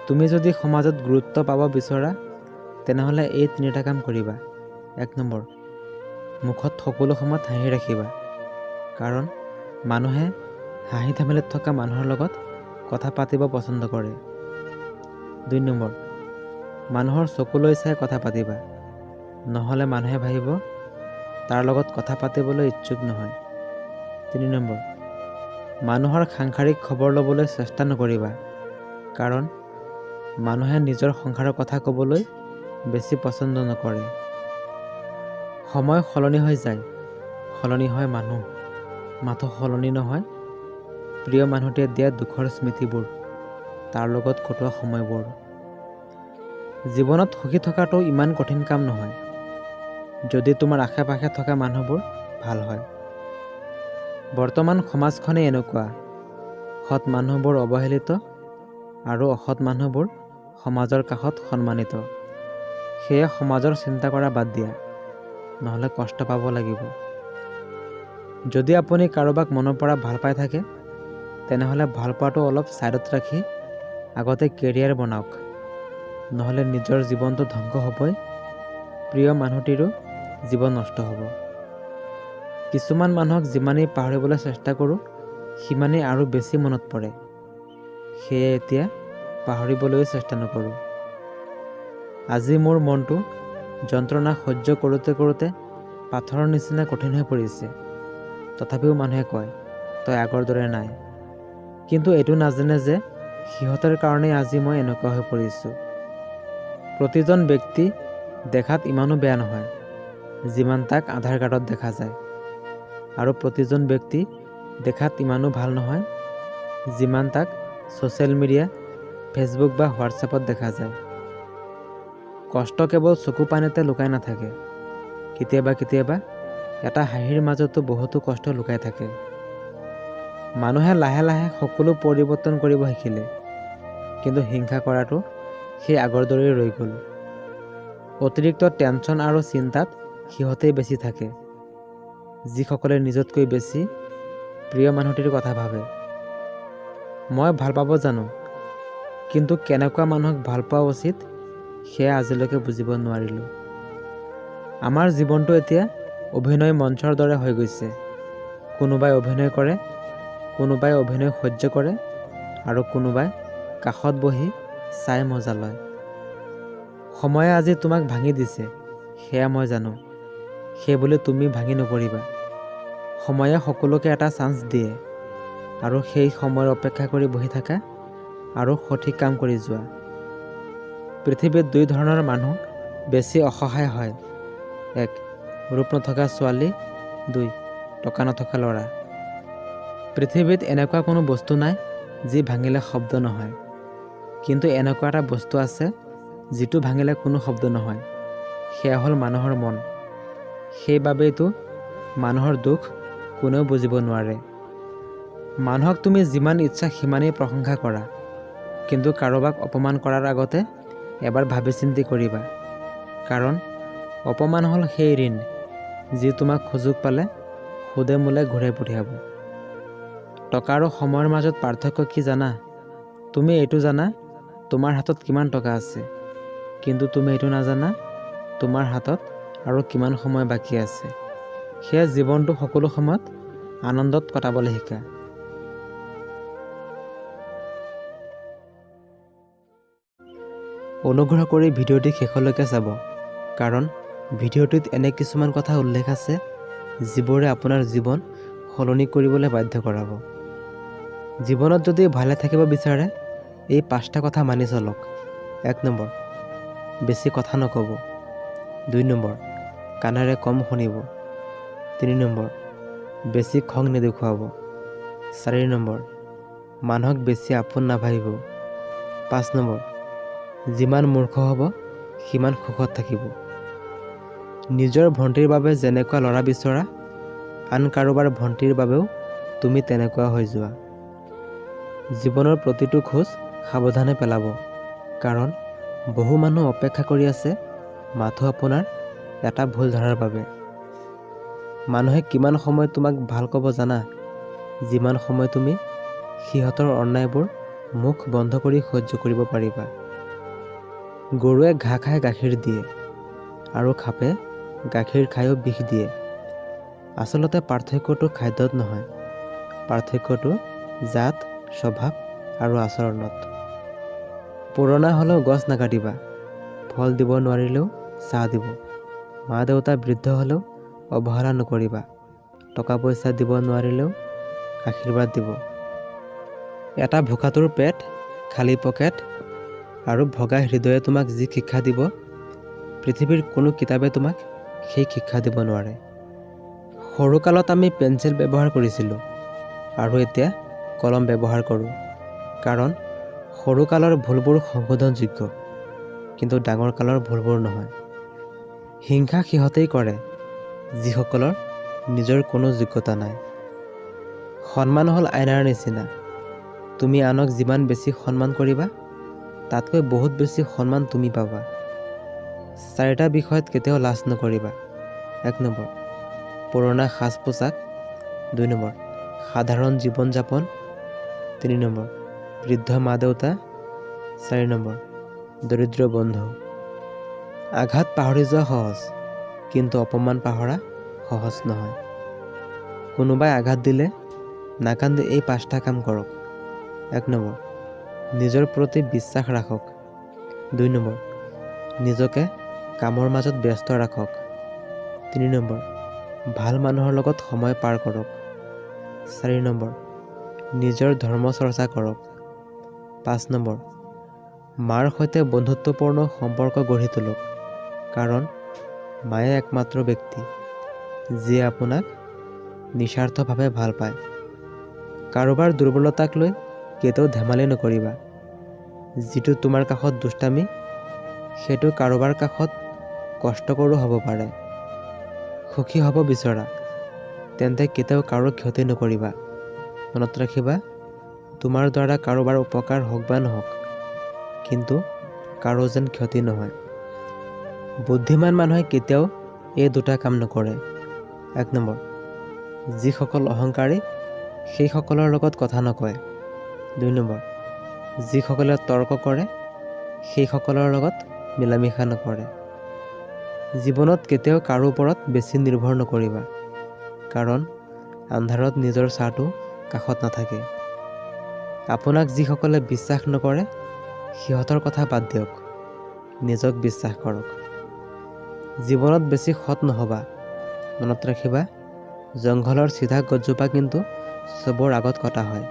তুমি যদি সমাজত গুৰুত্ব পাব বিচৰা, তেনেহ'লে এই তিনিটা কাম কৰিবা। 1 নম্বৰ, মুখত সকলো সময়ত হাঁহি ৰাখিবা, কাৰণ মানুহে হাঁহি ধেমালিত থকা মানুহৰ লগত কথা পাতিব পচন্দ কৰে। 2 নম্বৰ, মানুহৰ চকুলৈ চাই কথা পাতিবা, নহ'লে মানুহে ভাবিব তাৰ লগত কথা পাতিবলৈ ইচ্ছুক নহয়। 3 নম্বৰ, মানুহৰ সাংসাৰিক খবৰ ল'বলৈ চেষ্টা নকৰিবা, কাৰণ মানুহে নিজৰ সংসাৰৰ কথা ক'বলৈ বেছি পচন্দ নকৰে। সময় সলনি হৈ যায়, সলনি হয় মানুহ, মাথো সলনি নহয় প্ৰিয় মানুহটোৱে দিয়া দুখৰ স্মৃতিবোৰ, তাৰ লগত কটোৱা সময়বোৰ। জীৱনত সুখী থকাটো ইমান কঠিন কাম নহয়, যদি তোমাৰ আশে পাশে থকা মানুহবোৰ ভাল হয়। বৰ্তমান সমাজখনেই এনেকুৱা, সৎ মানুহবোৰ অৱহেলিত আৰু অসৎ মানুহবোৰ সমাজৰ কাষত সন্মানিত। সেয়ে সমাজৰ চিন্তা কৰা বাদ দিয়া, নহ'লে কষ্ট পাব লাগিব। যদি আপুনি কাৰোবাক মনৰ পৰা ভাল পাই থাকে, তেনেহ'লে ভালপোৱাটো অলপ ছাইডত ৰাখি আগতে কেৰিয়াৰ বনাওক, নহ'লে নিজৰ জীৱনটো ধ্বংস হ'বই, প্ৰিয় মানুহটিৰো জীৱন নষ্ট হ'ব। কিছুমান মানুহক যিমানেই পাহৰিবলৈ চেষ্টা কৰোঁ সিমানেই আৰু বেছি মনত পৰে, সেয়ে এতিয়া পাহৰিবলৈও চেষ্টা নকৰোঁ। আজি মোৰ মনটো যন্ত্ৰণা সহ্য কৰোঁতে কৰোঁতে পাথৰৰ নিচিনা কঠিন হৈ পৰিছে। তথাপিও মানুহে কয়, তই আগৰ দৰে নাই। কিন্তু এইটো নাজানে যে সিহঁতৰ কাৰণেই আজি মই এনেকুৱা হৈ পৰিছোঁ। প্ৰতিজন ব্যক্তি দেখাত ইমানো বেয়া নহয় যিমান তাক আধাৰ কাৰ্ডত দেখা যায়, আৰু প্ৰতিজন ব্যক্তি দেখাত ইমানো ভাল নহয় যিমান তাক ছ'চিয়েল মিডিয়া, ফেচবুক বা হোৱাটছএপত দেখা যায়। কষ্ট কেৱল চকু পানীতে লুকাই নাথাকে, কেতিয়াবা কেতিয়াবা এটা হাঁহিৰ মাজতো বহুতো কষ্ট লুকাই থাকে। মানুহে লাহে লাহে সকলো পৰিৱৰ্তন কৰিব শিকিলে, কিন্তু হিংসা কৰাটো সেই আগৰ দৰেই ৰৈ গ'ল। অতিৰিক্ত টেনশ্যন আৰু চিন্তাত সিহঁতেই বেছি থাকে যিসকলে নিজতকৈ বেছি প্ৰিয় মানুহটিৰ কথা ভাবে। মই ভাল পাব জানো, কিন্তু কেনেকুৱা মানুহক ভাল পোৱা উচিত সেয়া আজিলৈকে বুজিব নোৱাৰিলোঁ। আমাৰ জীৱনটো এতিয়া অভিনয় মঞ্চৰ দৰে হৈ গৈছে। কোনোবাই অভিনয় কৰে, কোনোবাই অভিনয় সহ্য কৰে, আৰু কোনোবাই কাষত বহি চাই মজা লয়। সময়ে আজি তোমাক ভাঙি দিছে, সেয়া মই জানো। সেইবুলি তুমি ভাঙি নপৰিবা। সময়ে সকলোকে এটা চান্স দিয়ে, আৰু সেই সময়ৰ অপেক্ষা কৰি বহি থাকা আৰু সঠিক কাম কৰি যোৱা। পৃথিৱীত দুই ধৰণৰ মানুহ বেছি অসহায় হয়। এক, ৰূপ নথকা ছোৱালী। দুই, টকা নথকা ল'ৰা। পৃথিৱীত এনেকুৱা কোনো বস্তু নাই যি ভাঙিলে শব্দ নহয়, কিন্তু এনেকুৱা এটা বস্তু আছে যিটো ভাঙিলে কোনো শব্দ নহয়, সেয়া হ'ল মানুহৰ মন। সেইবাবেইতো মানুহৰ দুখ কোনেও বুজিব নোৱাৰে। মানুহক তুমি যিমান ইচ্ছা সিমানেই প্ৰশংসা কৰা, কিন্তু কাৰোবাক অপমান কৰাৰ আগতে এবাৰ ভাবি চিন্তি কৰিবা। কাৰণ অপমান হ'ল সেই ঋণ যি তোমাক সুযোগ পালে সুদে মূলে ঘূৰাই পঠিয়াব। টকা আৰু সময়ৰ মাজত পাৰ্থক্য কি জানা? তুমি এইটো জানা তোমাৰ হাতত কিমান টকা আছে, কিন্তু তুমি এইটো নাজানা তোমাৰ হাতত আৰু কিমান সময় বাকী আছে। সেয়া জীৱনটো সকলো সময়ত আনন্দত কটাবলৈ শিকা। অনুগ্ৰহ কৰি ভিডিঅ'টি শেষলৈকে চাব, কাৰণ ভিডিঅ'টিত এনে কিছুমান কথা উল্লেখ আছে যিবোৰে আপোনাৰ জীৱন সলনি কৰিবলৈ বাধ্য কৰাব। জীৱনত যদি ভালে থাকিব বিচাৰে এই পাঁচটা কথা মানি চলক। 1 নম্বৰ, বেছি কথা নক'ব। 2 নম্বৰ, কাণেৰে কম শুনিব। 3 নম্বৰ, বেছি খং নেদেখুৱাব। 4 নম্বৰ, মানুহক বেছি আপোন নাভাবিব। 5 নম্বৰ, যিমান মূৰ্খ হ'ব সিমান সুখত থাকিব। নিজৰ ভণ্টিৰ বাবে যেনেকুৱা ল'ৰা বিচৰা, আন কাৰোবাৰ ভণ্টিৰ বাবেও তুমি তেনেকুৱা হৈ যোৱা। জীৱনৰ প্ৰতিটো খোজ সাৱধানে পেলাব, কাৰণ বহু মানুহ অপেক্ষা কৰি আছে মাথো আপোনাৰ এটা ভুল ধৰাৰ বাবে। মানুহে কিমান সময় তোমাক ভাল ক'ব জানা? যিমান সময় তুমি সিহঁতৰ অন্যায়বোৰ মুখ বন্ধ কৰি সহ্য কৰিব পাৰিবা। গৰুৱে ঘাঁহ খাই গাখীৰ দিয়ে আৰু সাপে গাখীৰ খায়ো বিষ দিয়ে। আচলতে পাৰ্থক্যটো খাদ্যত নহয়, পাৰ্থক্যটো জাত, স্বভাৱ আৰু আচৰণত। পুৰণা হ'লেও গছ নাকাটিবা, ফল দিব নোৱাৰিলেও চাহ দিব। মা দেউতা বৃদ্ধ হ'লেও অৱহেলা নকৰিবা, টকা পইচা দিব নোৱাৰিলেও আশীৰ্বাদ দিব। এটা ভোকাতুৰ পেট, খালী পকেট আৰু ভগা হৃদয়ে তোমাক যি শিক্ষা দিব, পৃথিৱীৰ কোনো কিতাপে তোমাক সেই শিক্ষা দিব নোৱাৰে। সৰুকালত আমি পেঞ্চিল ব্যৱহাৰ কৰিছিলোঁ আৰু এতিয়া কলম ব্যৱহাৰ কৰোঁ, কাৰণ সৰুকালৰ ভুলবোৰ সংশোধনযোগ্য, কিন্তু ডাঙৰ কালৰ ভুলবোৰ নহয়। হিংসা সিহঁতেই কৰে যিসকলৰ নিজৰ কোনো যোগ্যতা নাই। সন্মান হ'ল আইনাৰ নিচিনা, তুমি আনক যিমান বেছি সন্মান কৰিবা তাতকৈ বহুত বেছি সন্মান তুমি পাবা। 4টা বিষয়ত কেতিয়াও লাজ নকৰিবা। 1 নম্বৰ, পুৰণা সাজ পোছাক। 2 নম্বৰ, সাধাৰণ জীৱন যাপন। 3 নম্বৰ, বৃদ্ধ মা দেউতা। 4 নম্বৰ, দৰিদ্ৰ বন্ধু। আঘাত পাহৰি যোৱা সহজ, কিন্তু অপমান পাহৰা সহজ নহয়। কোনোবাই আঘাত দিলে নাকান্দি এই 5টা কাম কৰক। 1 নম্বৰ, নিজৰ প্ৰতি বিশ্বাস ৰাখক। 2 নম্বৰ, নিজকে কামৰ মাজত ব্যস্ত ৰাখক। 3 নম্বৰ, ভাল মানুহৰ লগত সময় পাৰ কৰক। 4 নম্বৰ, নিজৰ ধৰ্ম চৰ্চা কৰক। 5 নম্বৰ, মাৰ সৈতে বন্ধুত্বপূৰ্ণ সম্পৰ্ক গঢ়ি তোলক, কাৰণ মায়ে একমাত্ৰ ব্যক্তি যিয়ে আপোনাক নিস্বাৰ্থভাৱে ভাল পায়। কাৰোবাৰ দুৰ্বলতাক লৈ কেতিয়াও ধেমালি নকৰিবা। যিটো তোমাৰ কাষত দুষ্টামি, সেইটো কাৰোবাৰ কাষত কষ্টকৰো হ'ব পাৰে। সুখী হ'ব বিচৰা তেন্তে কেতিয়াও কাৰো ক্ষতি নকৰিবা। মনত ৰাখিবা, তোমাৰ দ্বাৰা কাৰোবাৰ উপকাৰ হওক বা নহওক, কিন্তু কাৰো যেন ক্ষতি নহয়। বুদ্ধিমান মানুহে কেতিয়াও এই দুটা কাম নকৰে। 1 নম্বৰ, যিসকল অহংকাৰী সেইসকলৰ লগত কথা নকয়। 2 নম্বৰ, যিসকলে তৰ্ক কৰে সেইসকলৰ লগত মিলামিশা নকৰে। জীৱনত কেতিয়াও কাৰো ওপৰত বেছি নিৰ্ভৰ নকৰিবা, কাৰণ আন্ধাৰত নিজৰ ছাঁটো কাষত নাথাকে। আপোনাক যিসকলে বিশ্বাস নকৰে সিহঁতৰ কথা বাদ দিয়ক, নিজক বিশ্বাস কৰক। জীৱনত বেছি সৎ নহ'বা। মনত ৰাখিবা, জংঘলৰ চিধা গছজোপা কিন্তু চবৰ আগত কটা হয়।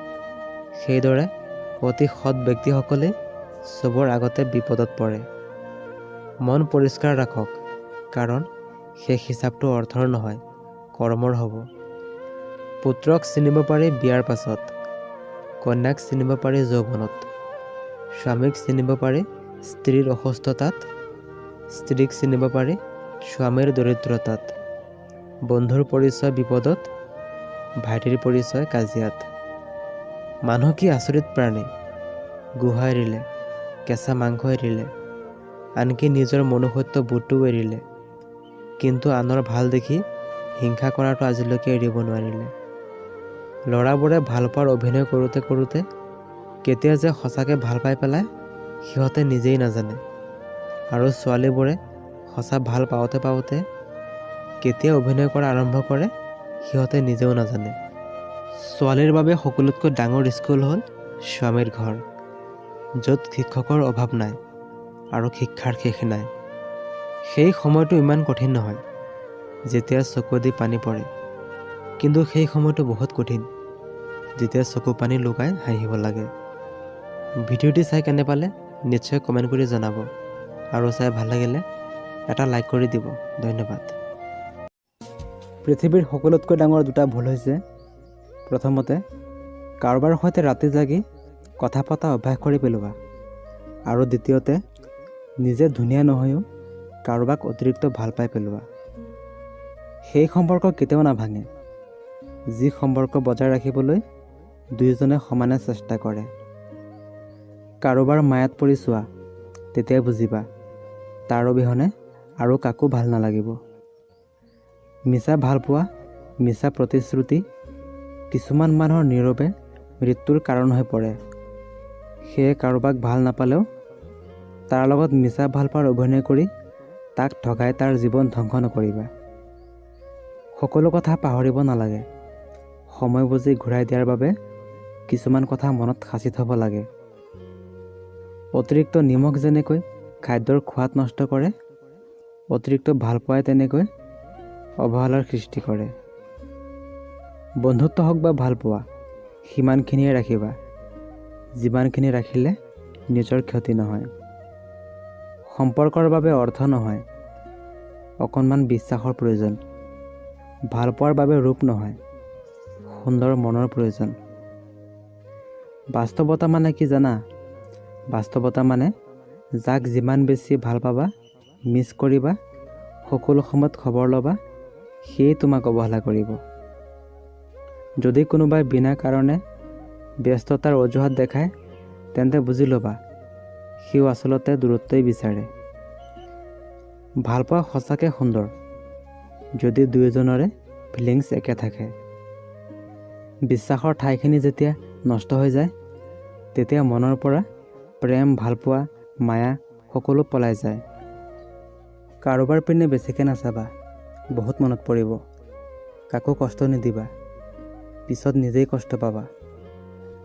সেইদৰে অতি সৎ ব্যক্তিসকলেই চবৰ আগতে বিপদত পৰে। মন পৰিষ্কাৰ ৰাখক, কাৰণ শেষ হিচাপটো অৰ্থৰ নহয়, কৰ্মৰ হ'ব। পুত্ৰক চিনিব পাৰি বিয়াৰ পাছত, কন্যাক চিনিব পাৰি যৌৱনত, স্বামীক চিনিব পাৰি স্ত্ৰীৰ অসুস্থতাত, স্ত্ৰীক চিনিব পাৰি স্বামীৰ দৰিদ্ৰতাত, বন্ধুৰ পৰিচয় বিপদত, ভাইটিৰ পৰিচয় কাজিয়াত। মানুহ কি আচৰিত প্ৰাণী! গুহা এৰিলে, কেঁচা মাংস এৰিলে, আনকি নিজৰ মনুষ্যত্ব বোধটোও এৰিলে, কিন্তু আনৰ ভাল দেখি হিংসা কৰাটো আজিলৈকে এৰিব নোৱাৰিলে। ল'ৰাবোৰে ভালপোৱাৰ অভিনয় কৰোঁতে কৰোঁতে কেতিয়া যে সঁচাকৈ ভাল পাই পেলায় সিহঁতে নিজেই নাজানে, আৰু ছোৱালীবোৰে সঁচা ভাল পাওঁতে পাওঁতে কেতিয়া অভিনয় কৰা আৰম্ভ কৰে সিহঁতে নিজেও নাজানে। ছোৱালীৰ বাবে সকলোতকৈ ডাঙৰ স্কুল হ'ল স্বামীৰ ঘৰ, য'ত শিক্ষকৰ অভাৱ নাই আৰু শিক্ষাৰ শেষ নাই। সেই সময়টো ইমান কঠিন নহয় যেতিয়া চকু দি পানী পৰে, কিন্তু সেই সময়টো বহুত কঠিন যেতিয়া চকু পানী লুকাই হাঁহিব লাগে। ভিডিঅ'টি চাই কেনে পালে নিশ্চয় কমেণ্ট কৰি জনাব, আৰু চাই ভাল লাগিলে এটা লাইক কৰি দিব। ধন্যবাদ। পৃথিৱীৰ সকলোতকৈ ডাঙৰ দুটা ভুল হৈছে, প্ৰথমতে কাৰোবাৰ সৈতে ৰাতি জাগি কথা পতা অভ্যাস কৰি পেলোৱা, আৰু দ্বিতীয়তে নিজে ধুনীয়া নহৈও কাৰোবাক অতিৰিক্ত ভাল পাই পেলোৱা। সেই সম্পৰ্ক কেতিয়াও নাভাঙে যি সম্পৰ্ক বজাই ৰাখিবলৈ দুয়োজনে সমানে চেষ্টা কৰে। কাৰোবাৰ মায়াত পৰি চোৱা, তেতিয়া বুজিবা তাৰ অবিহনে আৰু কাকো ভাল নালাগিব। মিছা ভালপোৱা, মিছা প্ৰতিশ্ৰুতি কিছুমান মানুহৰ নীৰৱে মৃত্যুৰ কাৰণ হৈ পৰে। সেয়ে কাৰোবাক ভাল নাপালেও তাৰ লগত মিছা ভালপোৱাৰ অভিনয় কৰি তাক ঠগাই তাৰ জীৱন ধ্বংস নকৰিবা। সকলো কথা পাহৰিব নালাগে। সময় বুজি ঘূৰাই দিয়াৰ বাবে কিছুমান কথা মনত সাঁচি থ'ব লাগে। অতিৰিক্ত নিমখ যেনেকৈ খাদ্যৰ সোৱাদ নষ্ট কৰে, অতিৰিক্ত ভালপোৱাই তেনেকৈ অৱহেলাৰ সৃষ্টি কৰে। বন্ধুত্ব হওক বা ভালপোৱা, সিমানখিনিয়ে ৰাখিবা যিমানখিনি ৰাখিলে নিজৰ ক্ষতি নহয়। সম্পৰ্কৰ বাবে অৰ্থ নহয়, অকণমান বিশ্বাসৰ প্ৰয়োজন। ভালপোৱাৰ বাবে ৰূপ নহয়, সুন্দৰ মনৰ প্ৰয়োজন। বাস্তৱতা মানে কি জানা? বাস্তৱতা মানে যাক যিমান বেছি ভাল পাবা, মিছ কৰিবা, সকলো সময়ত খবৰ ল'বা, সিয়েই তোমাক অৱহেলা কৰিব। যদি কোনোবাই বিনা কাৰণে ব্যস্ততাৰ অজুহাত দেখায়, তেন্তে বুজি ল'বা সিও আচলতে দূৰত্বই বিচাৰে। ভালপোৱা সঁচাকৈ সুন্দৰ যদি দুয়োজনৰে ফিলিংছ একে থাকে। বিশ্বাসৰ ঠাইখিনি যেতিয়া নষ্ট হৈ যায়, তেতিয়া মনৰ পৰা প্ৰেম, ভালপোৱা, মায়া সকলো পলাই যায়। কাৰোবাৰ পিনে বেছিকৈ নাচাবা, বহুত মনত পৰিব। কাকো কষ্ট নিদিবা, পিছত নিজেই কষ্ট পাবা।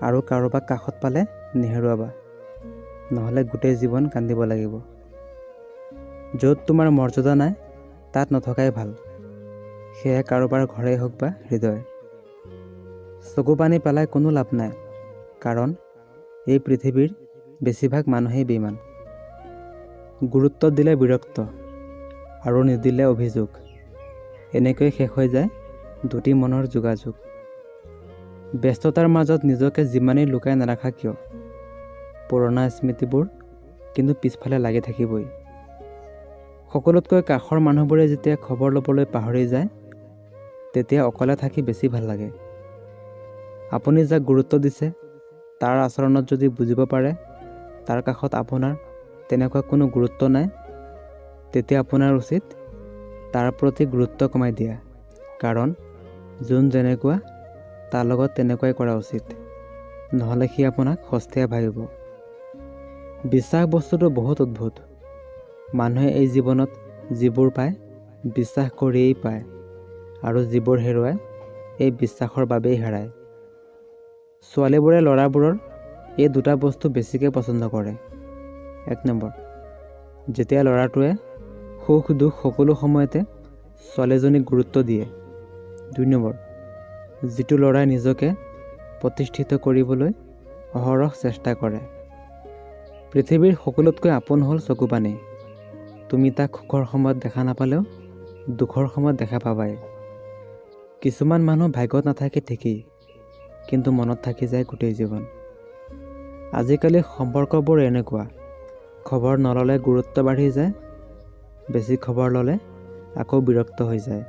আৰু কাৰোবাক কাষত পালে নেহেৰুৱাবা, নহ'লে গোটেই জীৱন কান্দিব লাগিব। য'ত তোমাৰ মৰ্যাদা নাই, তাত নথকাই ভাল, সেয়া কাৰোবাৰ ঘৰেই হওক বা হৃদয়। চকু পানী পেলাই কোনো লাভ নাই, কাৰণ এই পৃথিৱীৰ বেছিভাগ মানুহেই বেইমান। গুৰুত্ব দিলে বিৰক্ত আৰু নিদিলে অভিযোগ, এনেকৈ শেষ হৈ যায় দুটি মনৰ যোগাযোগ। ব্যস্ততাৰ মাজত নিজকে যিমানেই লুকাই নাৰাখা কিয়, পুৰণা স্মৃতিবোৰ কিন্তু পিছফালে লাগি থাকিবই। সকলোতকৈ কাষৰ মানুহবোৰে যেতিয়া খবৰ ল'বলৈ পাহৰি যায়, তেতিয়া অকলে থাকি বেছি ভাল লাগে। আপুনি যাক গুৰুত্ব দিছে, তাৰ আচৰণত যদি বুজিব পাৰে তাৰ কাষত আপোনাৰ তেনেকুৱা কোনো গুৰুত্ব নাই, তেতিয়া আপোনাৰ উচিত তাৰ প্ৰতি গুৰুত্ব কমাই দিয়া, কাৰণ যোন যেনেকুৱা তাৰ লগত তেনেকুৱাই কৰা উচিত, নহ'লে সি আপোনাক সস্তীয়া ভাবিব। বিশ্বাস বস্তুটো বহুত অদ্ভুত। মানুহে এই জীৱনত যিবোৰ পায়, বিশ্বাস কৰিয়েই পায় আৰু যিবোৰ হেৰুৱায়, এই বিশ্বাসৰ বাবেই হেৰায়। ছোৱালীবোৰে ল'ৰাবোৰৰ এই দুটা বস্তু বেছিকৈ পচন্দ কৰে। এক নম্বৰ, যেতিয়া ল'ৰাটোৱে সুখ দুখ সকলো সময়তে ছোৱালীজনীক গুৰুত্ব দিয়ে। দুই নম্বৰ, যিটো ল'ৰাই নিজকে প্ৰতিষ্ঠিত কৰিবলৈ অহৰহ চেষ্টা কৰে। পৃথিৱীৰ সকলোতকৈ আপোন হ'ল চকুপানী। তুমি তাক সুখৰ সময়ত দেখা নাপালেও দুখৰ সময়ত দেখা পাবাই। কিছুমান মানুহ ভাগ্যত নাথাকে ঠিকেই, কিন্তু মনত থাকি যায় গোটেই জীৱন। আজিকালি সম্পৰ্কবোৰ এনেকুৱা, খবৰ নল'লে গুৰুত্ব বাঢ়ি যায়, বেছি খবৰ ল'লে আকৌ বিৰক্ত হৈ যায়।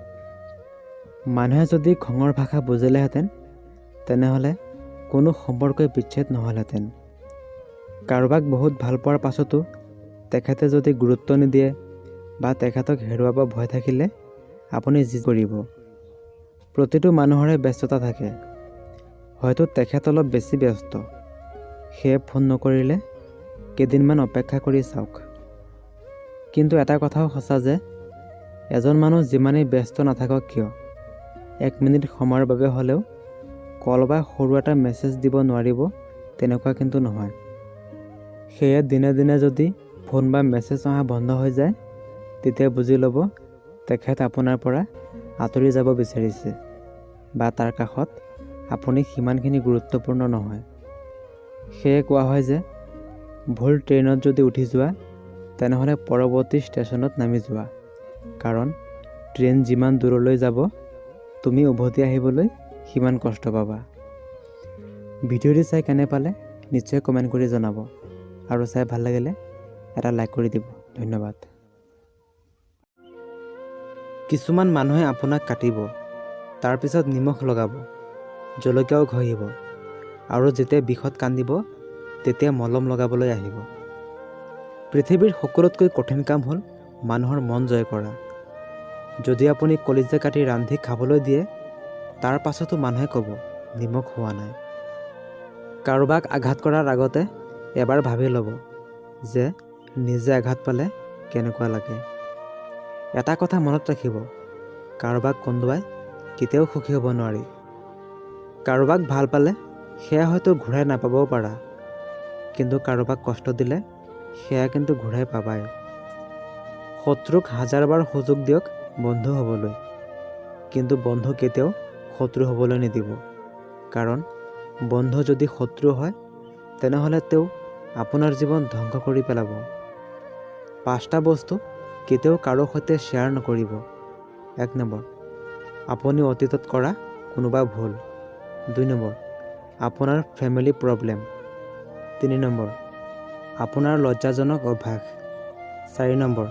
মানুহে যদি খঙৰ ভাষা বুজিলেহেঁতেন, তেনেহ'লে কোনো সম্পৰ্কই বিচ্ছেদ নহ'লহেঁতেন। কাৰোবাক বহুত ভাল পোৱাৰ পাছতো তেখেতে যদি গুৰুত্ব নিদিয়ে বা তেখেতক হেৰুৱাব ভয় থাকিলে আপুনি যি কৰিব। প্ৰতিটো মানুহৰে ব্যস্ততা থাকে, হয়তো তেখেত অলপ বেছি ব্যস্ত, সেয়ে ফোন নকৰিলে কেইদিনমান অপেক্ষা কৰি চাওক। কিন্তু এটা কথাও সঁচা যে এজন মানুহ যিমানেই ব্যস্ত নাথাকক কিয়, এক মিনিট সময়ৰ বাবে হ'লেও কল বা সৰু এটা মেছেজ দিব নোৱাৰিব, তেনেকুৱা কিন্তু নহয়। সেয়ে দিনে দিনে যদি ফোন বা মেছেজ অহা বন্ধ হৈ যায়, তেতিয়া বুজি ল'ব তেখেত আপোনাৰ পৰা আঁতৰি যাব বিচাৰিছে বা তাৰ কাষত আপুনি সিমানখিনি গুৰুত্বপূৰ্ণ নহয়। সেয়ে কোৱা হয় যে ভুল ট্ৰেইনত যদি উঠি যোৱা, তেনেহ'লে পৰৱৰ্তী ষ্টেচনত নামি যোৱা, কাৰণ ট্ৰেইন যিমান দূৰলৈ যাব, তুমি উভতি আহিবলৈ সিমান কষ্ট পাবা। ভিডিঅ'টি চাই কেনে পালে নিশ্চয় কমেণ্ট কৰি জনাব আৰু চাই ভাল লাগিলে এটা লাইক কৰি দিব। ধন্যবাদ। কিছুমান মানুহে আপোনাক কাটিব, তাৰপিছত নিমখ লগাব, জলকীয়াও ঘঁহিব আৰু যেতিয়া বিষত কান্দিব, তেতিয়া মলম লগাবলৈ আহিব। পৃথিৱীৰ সকলোতকৈ কঠিন কাম হ'ল মানুহৰ মন জয় কৰা। যদি আপুনি কলিজা কাটি ৰান্ধি খাবলৈ দিয়ে, তাৰ পাছতো মানুহে ক'ব নিমখ হোৱা নাই। কাৰোবাক আঘাত কৰাৰ আগতে এবাৰ ভাবি ল'ব যে নিজে আঘাত পালে কেনেকুৱা লাগে। এটা কথা মনত ৰাখিব, কাৰোবাক কন্দুৱাই কেতিয়াও সুখী হ'ব নোৱাৰি। কাৰোবাক ভাল পালে সেয়া হয়তো ঘূৰাই নাপাবও পাৰা, কিন্তু কাৰোবাক কষ্ট দিলে সেয়া কিন্তু ঘূৰাই পাবাই। শত্ৰুক হাজাৰবাৰ সুযোগ দিয়ক বন্ধু হ'বলৈ, কিন্তু বন্ধু কেতিয়াও শত্ৰু হ'বলৈ নিদিব, কাৰণ বন্ধু যদি শত্ৰু হয়, তেনেহ'লে তেওঁ আপোনাৰ জীৱন ধ্বংস কৰি পেলাব। পাঁচটা বস্তু কেতিয়াও কাৰো সৈতে শ্বেয়াৰ নকৰিব। এক নম্বৰ, আপুনি অতীতত কৰা কোনোবা ভুল। দুই নম্বৰ, আপোনাৰ ফেমিলি প্ৰব্লেম। তিনি নম্বৰ, আপোনাৰ লজ্জাজনক অভ্যাস। চাৰি নম্বৰ,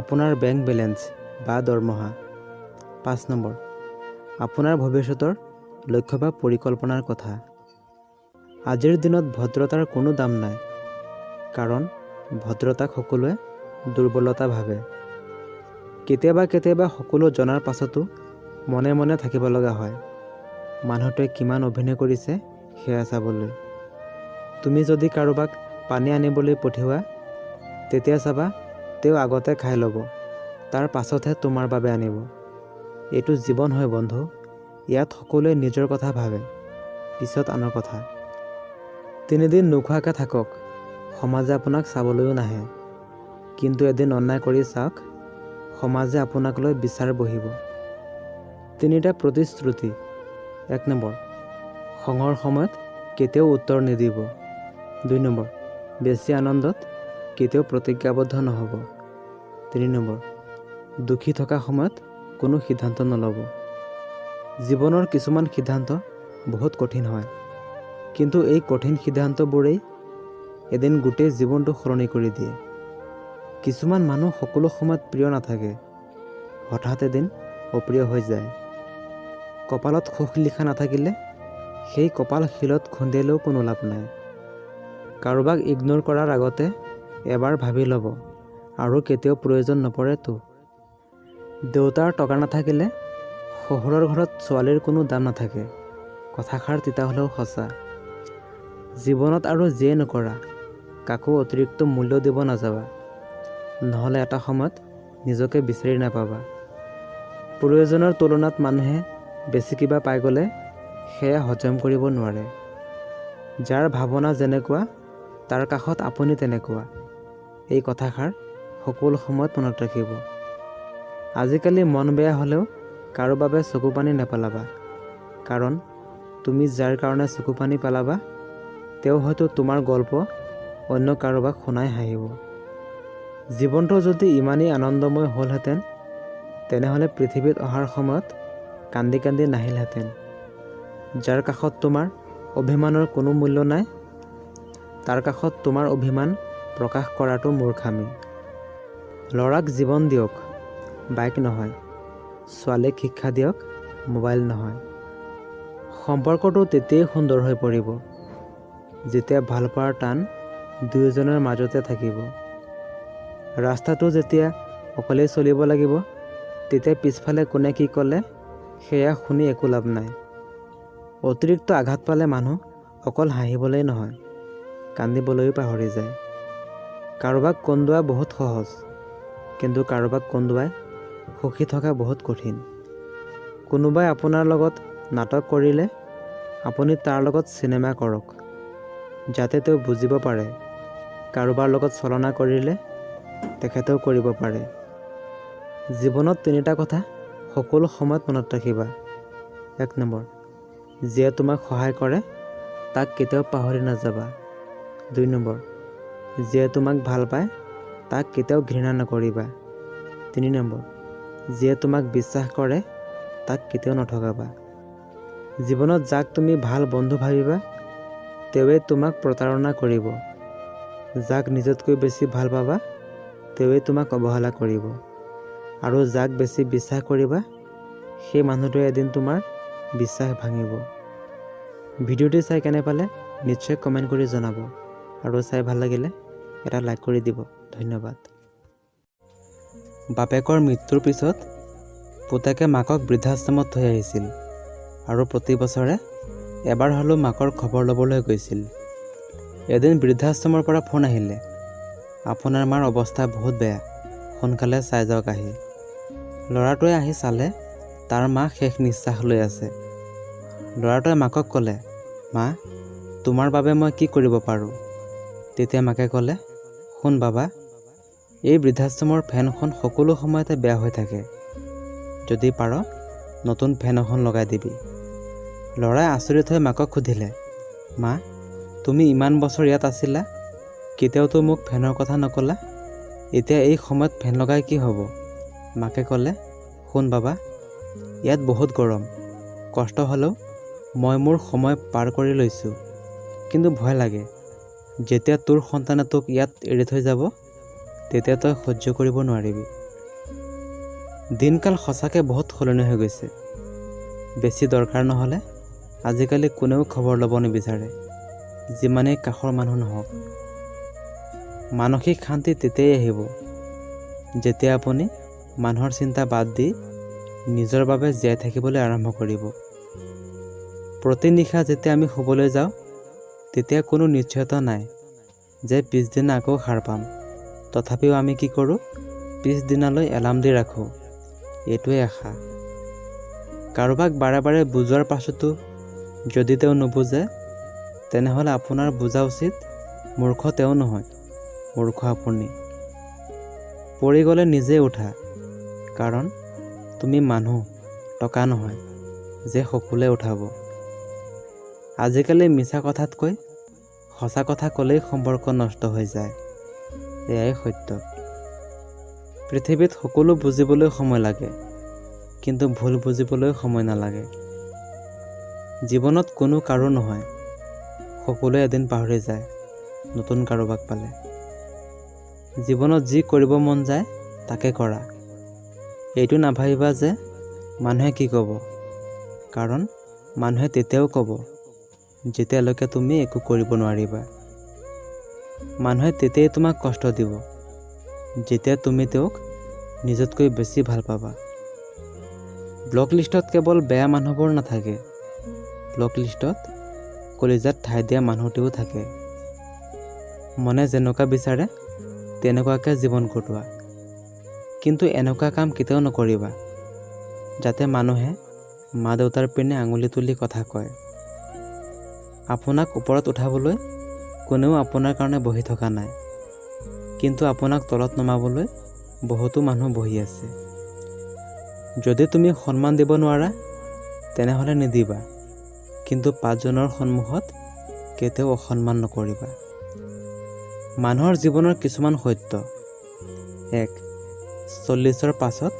আপোনাৰ বেংক বেলেঞ্চ বা দৰমহা। পাঁচ নম্বৰ, আপোনাৰ ভৱিষ্যতৰ লক্ষ্য বা পৰিকল্পনাৰ কথা। আজিৰ দিনত ভদ্ৰতাৰ কোনো দাম নাই, কাৰণ ভদ্ৰতাক সকলোৱে দুৰ্বলতা ভাবে। কেতিয়াবা কেতিয়াবা সকলো জনাৰ পাছতো মনে মনে থাকিব লগা হয়, মানুহটোৱে কিমান অভিনয় কৰিছে সেয়া চাবলৈ। তুমি যদি কাৰোবাক পানী আনিবলৈ পঠিওৱা, তেতিয়া চাবা তেওঁ আগতে খাই ল'ব। তাৰ পাছতহে তোমাৰ বাবে আনিব। এইটো জীৱন হয় বন্ধু, ইয়াত সকলোৱে নিজৰ কথা ভাবে, পিছত আনৰ কথা। তিনিদিন নোখোৱাকৈ থাকক, সমাজে আপোনাক চাবলৈও নাহে। কিন্তু এদিন অন্যায় কৰি চাওক, সমাজে আপোনাক লৈ বিচাৰ বহিব। তিনিটা প্ৰতিশ্ৰুতি। এক নম্বৰ, খঙৰ সময়ত কেতিয়াও উত্তৰ নিদিব। দুই নম্বৰ, বেছি আনন্দত কেতিয়াও প্ৰতিজ্ঞাবদ্ধ নহ'ব। তিনি নম্বৰ, দুখী থকা সময়ত কোনো সিদ্ধান্ত নল'ব। জীৱনৰ কিছুমান সিদ্ধান্ত বহুত কঠিন হয়, কিন্তু এই কঠিন সিদ্ধান্তবোৰেই এদিন গোটেই জীৱনটো সলনি কৰি দিয়ে। কিছুমান মানুহ সকলো সময়ত প্ৰিয় নাথাকে, হঠাৎ এদিন অপ্ৰিয় হৈ যায়। কপালত সুখ লিখা নাথাকিলে সেই কপাল শিলত খুন্দিয়ালেও কোনো লাভ নাই। কাৰোবাক ইগন'ৰ কৰাৰ আগতে এবাৰ ভাবি ল'ব, আৰু কেতিয়াও প্ৰয়োজন নপৰেতো। দেউতাৰ টকা নাথাকিলে শহুৰৰ ঘৰত ছোৱালীৰ কোনো দাম নাথাকে, কথাষাৰ তিতা হ'লেও সঁচা। জীৱনত আৰু যিয়ে নকৰা, কাকো অতিৰিক্ত মূল্য দিব নাযাবা, নহ'লে এটা সময়ত নিজকে বিচাৰি নাপাবা। প্ৰয়োজনৰ তুলনাত মানুহে বেছি কিবা পাই গ'লে সেয়া হজম কৰিব নোৱাৰে। যাৰ ভাৱনা যেনেকুৱা, তাৰ কাষত আপুনি তেনেকুৱা, এই কথাষাৰ সকলো সময়ত মনত ৰাখিব। আজিকালি মন বেয়া হ'লেও কাৰো বাবে চকু পানী নেপেলাবা, কাৰণ তুমি যাৰ কাৰণে চকু পানী পেলাবা, তেওঁ হয়তো তোমাৰ গল্প অন্য কাৰোবাক শুনাই হাঁহিব। জীৱনটো যদি ইমানেই আনন্দময় হ'লহেঁতেন, তেনেহ'লে পৃথিৱীত অহাৰ সময়ত কান্দি কান্দি নাহিলহেঁতেন। যাৰ কাষত তোমাৰ অভিমানৰ কোনো মূল্য নাই, তাৰ কাষত তোমাৰ অভিমান প্ৰকাশ কৰাটো মূৰ্খামি। ল'ৰাক জীৱন দিয়ক, বাইক নহয়। ছোৱালীক শিক্ষা দিয়ক, মোবাইল নহয়। সম্পৰ্কটো তেতিয়াই সুন্দৰ হৈ পৰিব, যেতিয়া ভালপোৱাৰ টান দুয়োজনৰ মাজতে থাকিব। ৰাস্তাটো যেতিয়া অকলেই চলিব লাগিব, তেতিয়া পিছফালে কোনে কি ক'লে সেয়া শুনি একো লাভ নাই। অতিৰিক্ত আঘাত পালে মানুহ অকল হাঁহিবলৈই নহয়, কান্দিবলৈও পাহৰি যায়। কাৰোবাক কন্দুৱা বহুত সহজ, কিন্তু কাৰোবাক কন্দুৱাই সুখী থকা বহুত কঠিন। কোনোবাই আপোনাৰ লগত নাটক কৰিলে আপুনি তাৰ লগত চিনেমা কৰক, যাতে তেওঁ বুজিব পাৰে কাৰোবাৰ লগত ছলনা কৰিলে তেখেতেও কৰিব পাৰে। জীৱনত তিনিটা কথা সকলো সময়ত মনত ৰাখিবা। এক নম্বৰ, যিয়ে তোমাক সহায় কৰে তাক কেতিয়াও পাহৰি নাযাবা। দুই নম্বৰ, যিয়ে তোমাক ভাল পায় তাক কেতিয়াও ঘৃণা নকৰিবা। তিনি নম্বৰ, যিয়ে তোমাক বিশ্বাস কৰে তাক কেতিয়াও নঠগাবা। জীৱনত যাক তুমি ভাল বন্ধু ভাবিবা, তেওঁৱেই তোমাক প্ৰতাৰণা কৰিব। যাক নিজতকৈ বেছি ভাল পাবা, তেওঁৱেই তোমাক অৱহেলা কৰিব। আৰু যাক বেছি বিশ্বাস কৰিবা, সেই মানুহটোৱে এদিন তোমাৰ বিশ্বাস ভাঙিব। ভিডিঅ'টি চাই কেনে পালে নিশ্চয় কমেণ্ট কৰি জনাব, আৰু চাই ভাল লাগিলে এটা লাইক কৰি দিব। ধন্যবাদ। বাপেকৰ মৃত্যুৰ পিছত পুতেকে মাকক বৃদ্ধাশ্ৰমত থৈ আহিছিল আৰু প্ৰতি বছৰে এবাৰ হ'লেও মাকৰ খবৰ ল'বলৈ গৈছিল। এদিন বৃদ্ধাশ্ৰমৰ পৰা ফোন আহিলে, "আপোনাৰ মাৰ অৱস্থা বহুত বেয়া, সোনকালে চাই যাওক আহি।" ল'ৰাটোৱে আহি চালে, তাৰ মা শেষ নিশ্বাস লৈ আছে। ল'ৰাটোৱে মাকক ক'লে, "মা, তোমাৰ বাবে মই কি কৰিব পাৰোঁ?" তেতিয়া মাকে ক'লে, "শুন বাবা, এই বৃদ্ধাশ্ৰমৰ ফেনখন সকলো সময়তে বেয়া হৈ থাকে। যদি পাৰ নতুন ফেন এখন লগাই দিবি।" ল'ৰাই আচৰিত হৈ মাকক সুধিলে, "মা, তুমি ইমান বছৰ ইয়াত আছিলা, কেতিয়াওতো মোক ফেনৰ কথা নক'লা। এতিয়া এই সময়ত ফেন লগাই কি হ'ব?" মাকে ক'লে, "শুন বাবা, ইয়াত বহুত গৰম। কষ্ট হ'লেও মই মোৰ সময় পাৰ কৰি লৈছোঁ। কিন্তু ভয় লাগে, যেতিয়া তোৰ সন্তানে তোক ইয়াত এৰি থৈ যাব, তেতিয়া তই সহ্য কৰিব নোৱাৰিবি।" দিনকাল সঁচাকৈ বহুত সলনি হৈ গৈছে। বেছি দৰকাৰ নহ'লে আজিকালি কোনেও খবৰ ল'ব নিবিচাৰে, যিমানেই কাষৰ মানুহ নহওক। মানসিক শান্তি তেতিয়াই আহিব, যেতিয়া আপুনি মানুহৰ চিন্তা বাদ দি নিজৰ বাবে জীয়াই থাকিবলৈ আৰম্ভ কৰিব। প্ৰতি নিশা যেতিয়া আমি শুবলৈ যাওঁ, তেতিয়া কোনো নিশ্চয়তা নাই যে পিছদিনা আকৌ সাৰ পাম। তথাপিও আমি কি কৰোঁ? পিছদিনালৈ এলাৰ্ম দি ৰাখোঁ, এইটোৱে আশা। কাৰোবাক বাৰে বাৰে বুজোৱাৰ পাছতো যদি তেওঁ নুবুজে, তেনেহ'লে আপোনাৰ বুজা উচিত, মূৰ্খ তেওঁ নহয়, মূৰ্খ আপুনি। পৰি গ'লে নিজেই উঠা, কাৰণ তুমি মানুহ, টকা নহয় যে সকলোৱে উঠাব। আজিকালি মিছা কথাতকৈ সঁচা কথা ক'লেই সম্পৰ্ক নষ্ট হৈ যায়, এয়াই সত্য। পৃথিৱীত সকলো বুজিবলৈ সময় লাগে, কিন্তু ভুল বুজিবলৈ সময় নালাগে। জীৱনত কোনো কাৰো নহয়, সকলোৱে এদিন পাহৰি যায় নতুন কাৰোবাক পালে। জীৱনত যি কৰিব মন যায় তাকে কৰা, এইটো নাভাবিবা যে মানুহে কি ক'ব, কাৰণ মানুহে তেতিয়াও ক'ব যেতিয়ালৈকে তুমি একো কৰিব নোৱাৰিবা। মানুহে তেতিয়াই তোমাক কষ্ট দিব যেতিয়া তুমি তেওঁক নিজতকৈ বেছি ভাল পাবা। ব্লক লিষ্টত কেৱল বেয়া মানুহবোৰ নাথাকে, ব্লক লিষ্টত কলিজাত ঠাই দিয়া মানুহটিও থাকে। মনে যেনেকুৱা বিচাৰে তেনেকুৱাকৈ জীৱন কটোৱা, কিন্তু এনেকুৱা কাম কেতিয়াও নকৰিবা যাতে মানুহে মা দেউতাৰ পিনে আঙুলি তুলি কথা কয়। আপোনাক ওপৰত উঠাবলৈ কোনেও আপোনাৰ কাৰণে বহি থকা নাই, কিন্তু আপোনাক তলত নমাবলৈ বহুতো মানুহ বহি আছে। যদি তুমি সন্মান দিব নোৱাৰা, তেনেহ'লে নিদিবা, কিন্তু পাঁচজনৰ সন্মুখত কেতিয়াও অসন্মান নকৰিবা। মানুহৰ জীৱনৰ কিছুমান সত্য। 1, 40ৰ পাছত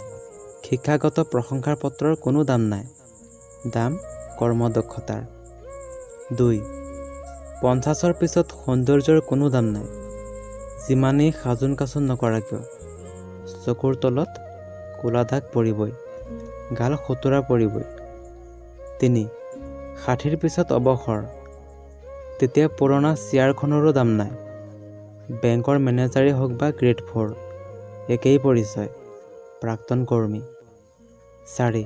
শিক্ষাগত প্ৰশংসাৰ পত্ৰৰ কোনো দাম নাই, দাম কৰ্মদক্ষতাৰ। 2, 50ৰ পিছত সৌন্দৰ্যৰ কোনো দাম নাই, যিমানেই সাজোন কাচোন নকৰা কিয়, চকুৰ তলত ক'লা দাগ পৰিবই, গাল শোতোৰা পৰিবই। 3, 60ৰ পিছত অৱসৰ, তেতিয়া পুৰণা চেয়াৰখনৰো দাম নাই। বেংকৰ মেনেজাৰেই হওক বা গ্ৰেড 4, একেই পৰিচয়, প্ৰাক্তন কৰ্মী। 4,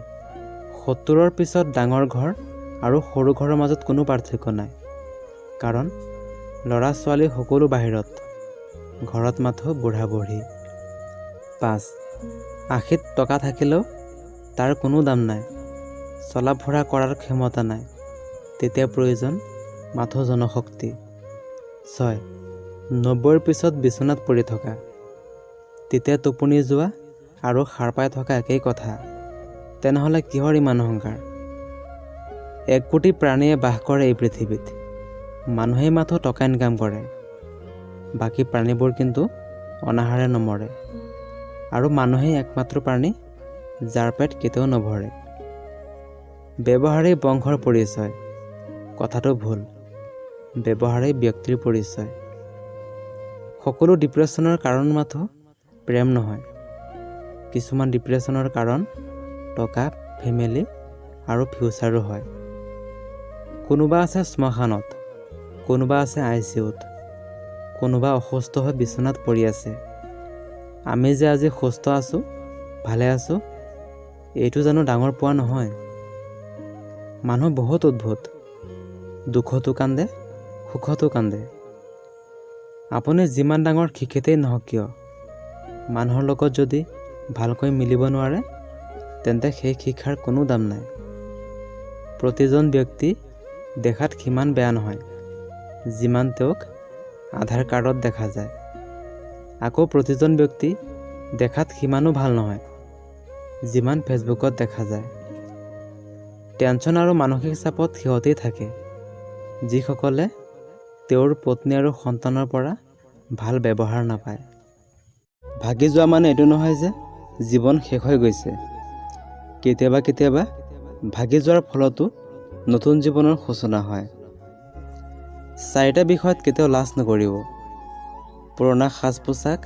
70ৰ পিছত ডাঙৰ ঘৰ আৰু সৰু ঘৰৰ মাজত কোনো পাৰ্থক্য নাই, কাৰণ ল'ৰা ছোৱালী সকলো বাহিৰত, ঘৰত মাথো বুঢ়া বুঢ়ী। 5, 80ত টকা থাকিলেও তাৰ কোনো দাম নাই, চলা ফুৰা কৰাৰ ক্ষমতা নাই, তেতিয়া প্ৰয়োজন মাথো জনশক্তি। 6, 90ৰ পিছত বিচনাত পৰি থকা, তেতিয়া টোপনি যোৱা আৰু সাৰ পাই থকা একেই কথা, তেনেহ'লে কিহৰ ইমান অহংকাৰ? 1 কোটি প্ৰাণীয়ে বাস কৰে এই পৃথিৱীত, মানুহেই মাথো টকা ইনকাম কৰে, বাকী প্ৰাণীবোৰ কিন্তু অনাহাৰে নমৰে, আৰু মানুহেই একমাত্ৰ প্ৰাণী যাৰ পেট কেতিয়াও নভৰে। ব্যৱহাৰেই বংশৰ পৰিচয়, কথাটো ভুল, ব্যৱহাৰেই ব্যক্তিৰ পৰিচয়। সকলো ডিপ্ৰেশ্যনৰ কাৰণ মাথো প্ৰেম নহয়, কিছুমান ডিপ্ৰেশ্যনৰ কাৰণ টকা, ফেমিলি আৰু ফিউচাৰো হয়। কোনোবা আছে শ্মশানত, কোনোবা আছে আইচিইউত, কোনোবা অসুস্থ হৈ বিচনাত পৰি আছে। আমি যে আজি সুস্থ আছোঁ, ভালে আছোঁ, এইটো জানো ডাঙৰ পোৱা নহয়? মানুহ বহুত অদ্ভুত, দুখতো কান্দে, সুখতো কান্দে। আপুনি যিমান ডাঙৰ শিক্ষিতেই নহওক কিয়, মানুহৰ লগত যদি ভালকৈ মিলিব নোৱাৰে, তেন্তে সেই শিক্ষাৰ কোনো দাম নাই। প্ৰতিজন ব্যক্তি দেখাত সিমান বেয়া নহয় যিমান তেওঁক আধাৰ কাৰ্ডত দেখা যায়। আকৌ প্ৰতিজন ব্যক্তি দেখাত সিমানো ভাল নহয় যিমান ফেচবুকত দেখা যায়। টেনশ্যন আৰু মানসিক চাপত সিহঁতেই থাকে যিসকলে তেওঁৰ পত্নী আৰু সন্তানৰ পৰা ভাল ব্যৱহাৰ নাপায়। ভাগি যোৱা মানে এইটো নহয় যে জীৱন শেষ হৈ গৈছে। কেতিয়াবা কেতিয়াবা ভাগি যোৱাৰ ফলতো নতুন জীৱনৰ সূচনা হয়। চাৰিটা বিষয়ত কেতিয়াও লাজ নকৰিব: পুৰণা সাজ পোছাক,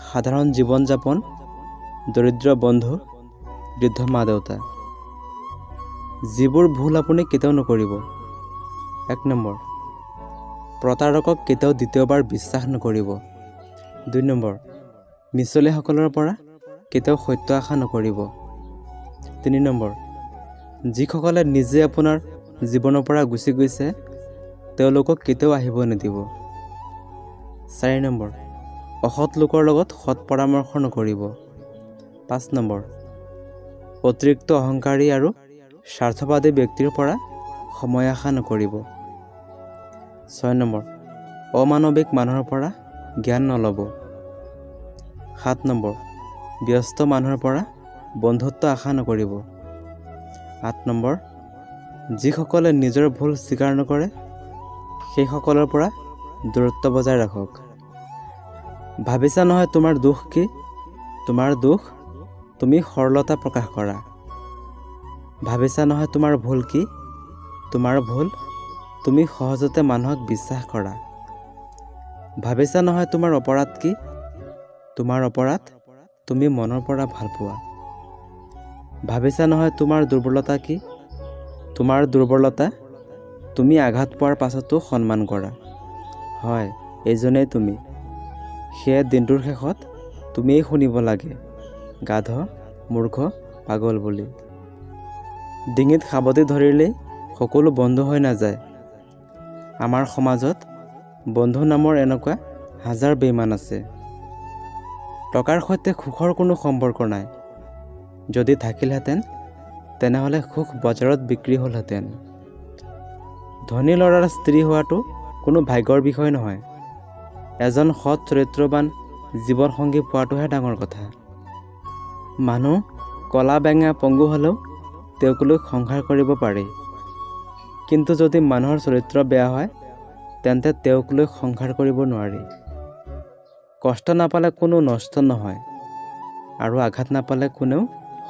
সাধাৰণ জীৱন যাপন, দৰিদ্ৰ বন্ধু, বৃদ্ধ মা দেউতা। যিবোৰ ভুল আপুনি কেতিয়াও নকৰিব। 1 নম্বৰ, প্ৰতাৰকক কেতিয়াও দ্বিতীয়বাৰ বিশ্বাস নকৰিব। 2 নম্বৰ, মিছলীয়াসকলৰ পৰা কেতিয়াও সত্য আশা নকৰিব। 3 নম্বৰ, যিসকলে নিজে আপোনাৰ জীৱনৰ পৰা গুচি গৈছে তেওঁলোকক কেতিয়াও আহিব নিদিব। 4 নম্বৰ, অসৎ লোকৰ লগত সৎ পৰামৰ্শ নকৰিব। 5 নম্বৰ, অতিৰিক্ত অহংকাৰী আৰু স্বাৰ্থবাদী ব্যক্তিৰ পৰা সময় আশা নকৰিব। 6 নম্বৰ, অমানৱিক মানুহৰ পৰা জ্ঞান নল'ব। 7 নম্বৰ, ব্যস্ত মানুহৰ পৰা বন্ধুত্ব আশা নকৰিব। 8 নম্বৰ, যিসকলে নিজৰ ভুল স্বীকাৰ নকৰে সেইসকলৰ পৰা দূৰত্ব বজাই ৰাখক। ভাবিছা নহয় তোমাৰ দুখ কি? তোমাৰ দুখ তুমি সৰলতা প্ৰকাশ কৰা। ভাবিছা নহয় তোমাৰ ভুল কি? তোমাৰ ভুল তুমি সহজতে মানুহক বিশ্বাস কৰা। ভাবিছা নহয় তোমাৰ অপৰাধ কি? তোমাৰ অপৰাধ তুমি মনৰ পৰা ভাল পোৱা। ভাবিছা নহয় তোমাৰ দুৰ্বলতা কি? তোমাৰ দুৰ্বলতা তুমি আঘাত পোৱাৰ পাছতো সন্মান কৰা। হয়, এইজনেই তুমি। সেয়ে দিনটোৰ শেষত তুমিয়েই শুনিব লাগে গাধ, মূৰ্খ, পাগল বুলি। ডিঙিত সাৱটি ধৰিলেই সকলো বন্ধু হৈ নাযায়। আমাৰ সমাজত বন্ধু নামৰ এনেকুৱা হাজাৰ বেইমান আছে। টকাৰ সৈতে সুখৰ কোনো সম্পৰ্ক নাই। যদি থাকিলহেঁতেন তেনেহ'লে সুখ বজাৰত বিক্ৰী হ'লহেঁতেন। ধনী ল'ৰাৰ স্ত্ৰী হোৱাটো কোনো ভাগ্যৰ বিষয় নহয়। এজন সৎ চৰিত্ৰবান জীৱনসংগী পোৱাটোহে ডাঙৰ কথা। মানুহ কলা বেঙা পংগু হ'লেও তেওঁক লৈ সংসাৰ কৰিব পাৰি, কিন্তু যদি মানুহৰ চৰিত্ৰ বেয়া হয় তেন্তে তেওঁক লৈ সংসাৰ কৰিব নোৱাৰি। কষ্ট নাপালে কোনো নষ্ট নহয় আৰু আঘাত নাপালে কোনেও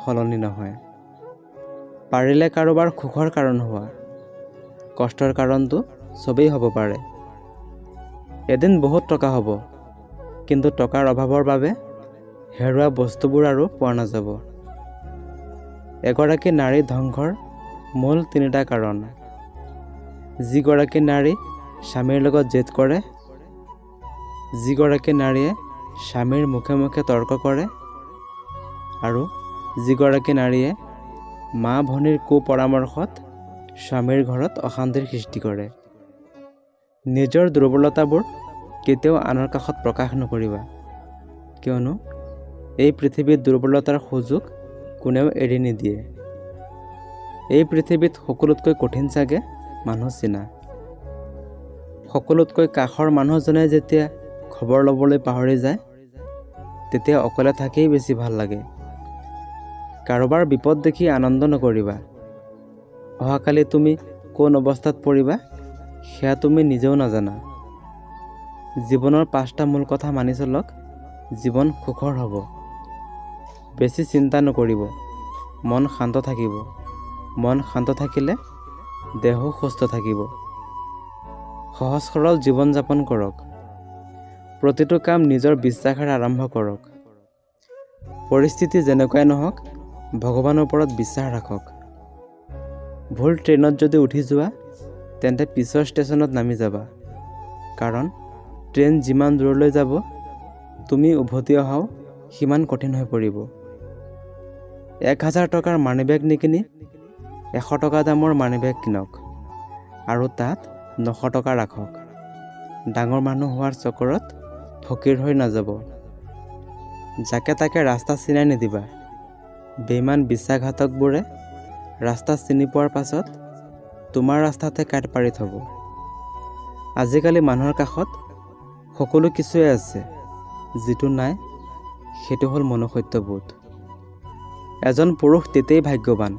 সলনি নহয়। পাৰিলে কাৰোবাৰ সুখৰ কাৰণ হোৱা, কষ্টৰ কাৰণটো চবেই হ'ব পাৰে। এদিন বহুত টকা হ'ব, কিন্তু টকাৰ অভাৱৰ বাবে হেৰুৱা বস্তুবোৰ আৰু পোৱা নাযাব। এগৰাকী নাৰী ধ্বংসৰ মূল 3টা কাৰণ। যিগৰাকী নাৰী স্বামীৰ লগত জেদ কৰে, যিগৰাকী নাৰীয়ে স্বামীৰ মুখে মুখে তৰ্ক কৰে, আৰু যিগৰাকী নাৰীয়ে মা ভনীৰ কুপৰামৰ্শত স্বামীৰ ঘৰত অশান্তিৰ সৃষ্টি কৰে। নিজৰ দুৰ্বলতাবোৰ কেতিয়াও আনৰ কাষত প্ৰকাশ নকৰিবা, কিয়নো এই পৃথিৱীত দুৰ্বলতাৰ সুযোগ কোনেও এৰি নিদিয়ে। এই পৃথিৱীত সকলোতকৈ কঠিন চাগে মানুহ চিনা। সকলোতকৈ কাষৰ মানুহজনে যেতিয়া খবৰ ল'বলৈ পাহৰি যায় তেতিয়া অকলে থাকিয়েই বেছি ভাল লাগে। কাৰোবাৰ বিপদ দেখি আনন্দ নকৰিবা। অহাকালি তুমি কোন অৱস্থাত পৰিবা সেয়া তুমি নিজেও নাজানা। জীৱনৰ 5টা মূল কথা মানি চলক, জীৱন সুখৰ হ'ব। বেছি চিন্তা নকৰিব, মন শান্ত থাকিব। মন শান্ত থাকিলে দেহো সুস্থ থাকিব। সহজ সৰল জীৱন যাপন কৰক। প্ৰতিটো কাম নিজৰ বিশ্বাসেৰে আৰম্ভ কৰক। পৰিস্থিতি যেনেকুৱাই নহওক ভগৱানৰ ওপৰত বিশ্বাস ৰাখক। ভুল ট্ৰেইনত যদি উঠি যোৱা তেন্তে পিছৰ ষ্টেচনত নামি যাবা, কাৰণ ট্ৰেইন যিমান দূৰলৈ যাব তুমি উভতি অহাও সিমান কঠিন হৈ পৰিব। 1000 টকাৰ মানিবেগ নিকিনি 100 টকা দামৰ মানিবেগ কিনক আৰু তাত 900 টকা ৰাখক। ডাঙৰ মানুহ হোৱাৰ চকৰত ফকীৰ হৈ নাযাব। যাকে তাকে ৰাস্তা চিনাই নিদিবা। বেইমান বিশ্বাসঘাতকবোৰে ৰাস্তা চিনি পোৱাৰ পাছত তোমাৰ ৰাস্তাতে কাঁইট পাৰি থ'ব। আজিকালি মানুহৰ কাষত সকলো কিছুৱে আছে, যিটো নাই সেইটো হ'ল মনুষ্যত্ববোধ। এজন পুৰুষ তেতিয়াই ভাগ্যৱান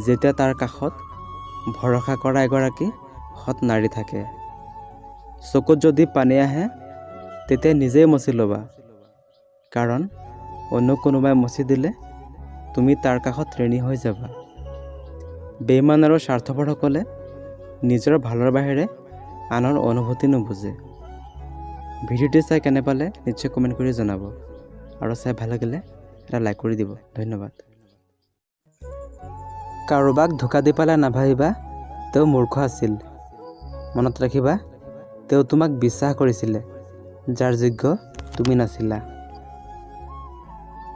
যেতিয়া তাৰ কাষত ভৰসা কৰা এগৰাকী সৎ নাৰী থাকে। চকুত যদি পানী আহে তেতিয়া নিজেই মচি ল'বা, কাৰণ অন্য কোনোবাই মচি দিলে তুমি তাৰ কাষত ঋণী হৈ যাবা। বেইমান আৰু স্বাৰ্থপৰসকলে নিজৰ ভালৰ বাহিৰে আনৰ অনুভূতি নুবুজে। ভিডিঅ'টি চাই কেনে পালে নিশ্চয় কমেণ্ট কৰি জনাব আৰু চাই ভাল লাগিলে এটা লাইক কৰি দিব। ধন্যবাদ। কাৰোবাক ধোকা দি পেলাই নাভাবিবা তেওঁ মূৰ্খ আছিল। মনত ৰাখিবা তেওঁ তোমাক বিশ্বাস কৰিছিলে, যাৰ যোগ্য তুমি নাছিলা।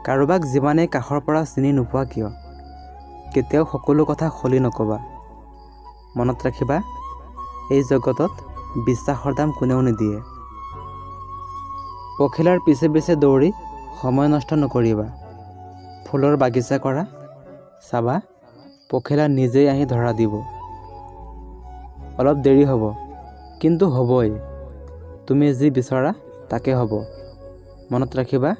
কাৰোবাক যিমানেই কাষৰ পৰা চিনি নোপোৱা কিয়, কেতিয়াও সকলো কথা খুলি নক'বা। মনত ৰাখিবা এই জগতত বিশ্বাসৰ দাম কোনেও নিদিয়ে। পখিলাৰ পিছে পিছে দৌৰি সময় নষ্ট নকৰিবা। ফুলৰ বাগিচা কৰা, চাবা পখিলা নিজেই আহি ধৰা দিব। অলপ দেৰি হ'ব, কিন্তু হ'বই। তুমি যি বিচৰা তাকে হ'ব। মনত ৰাখিবা,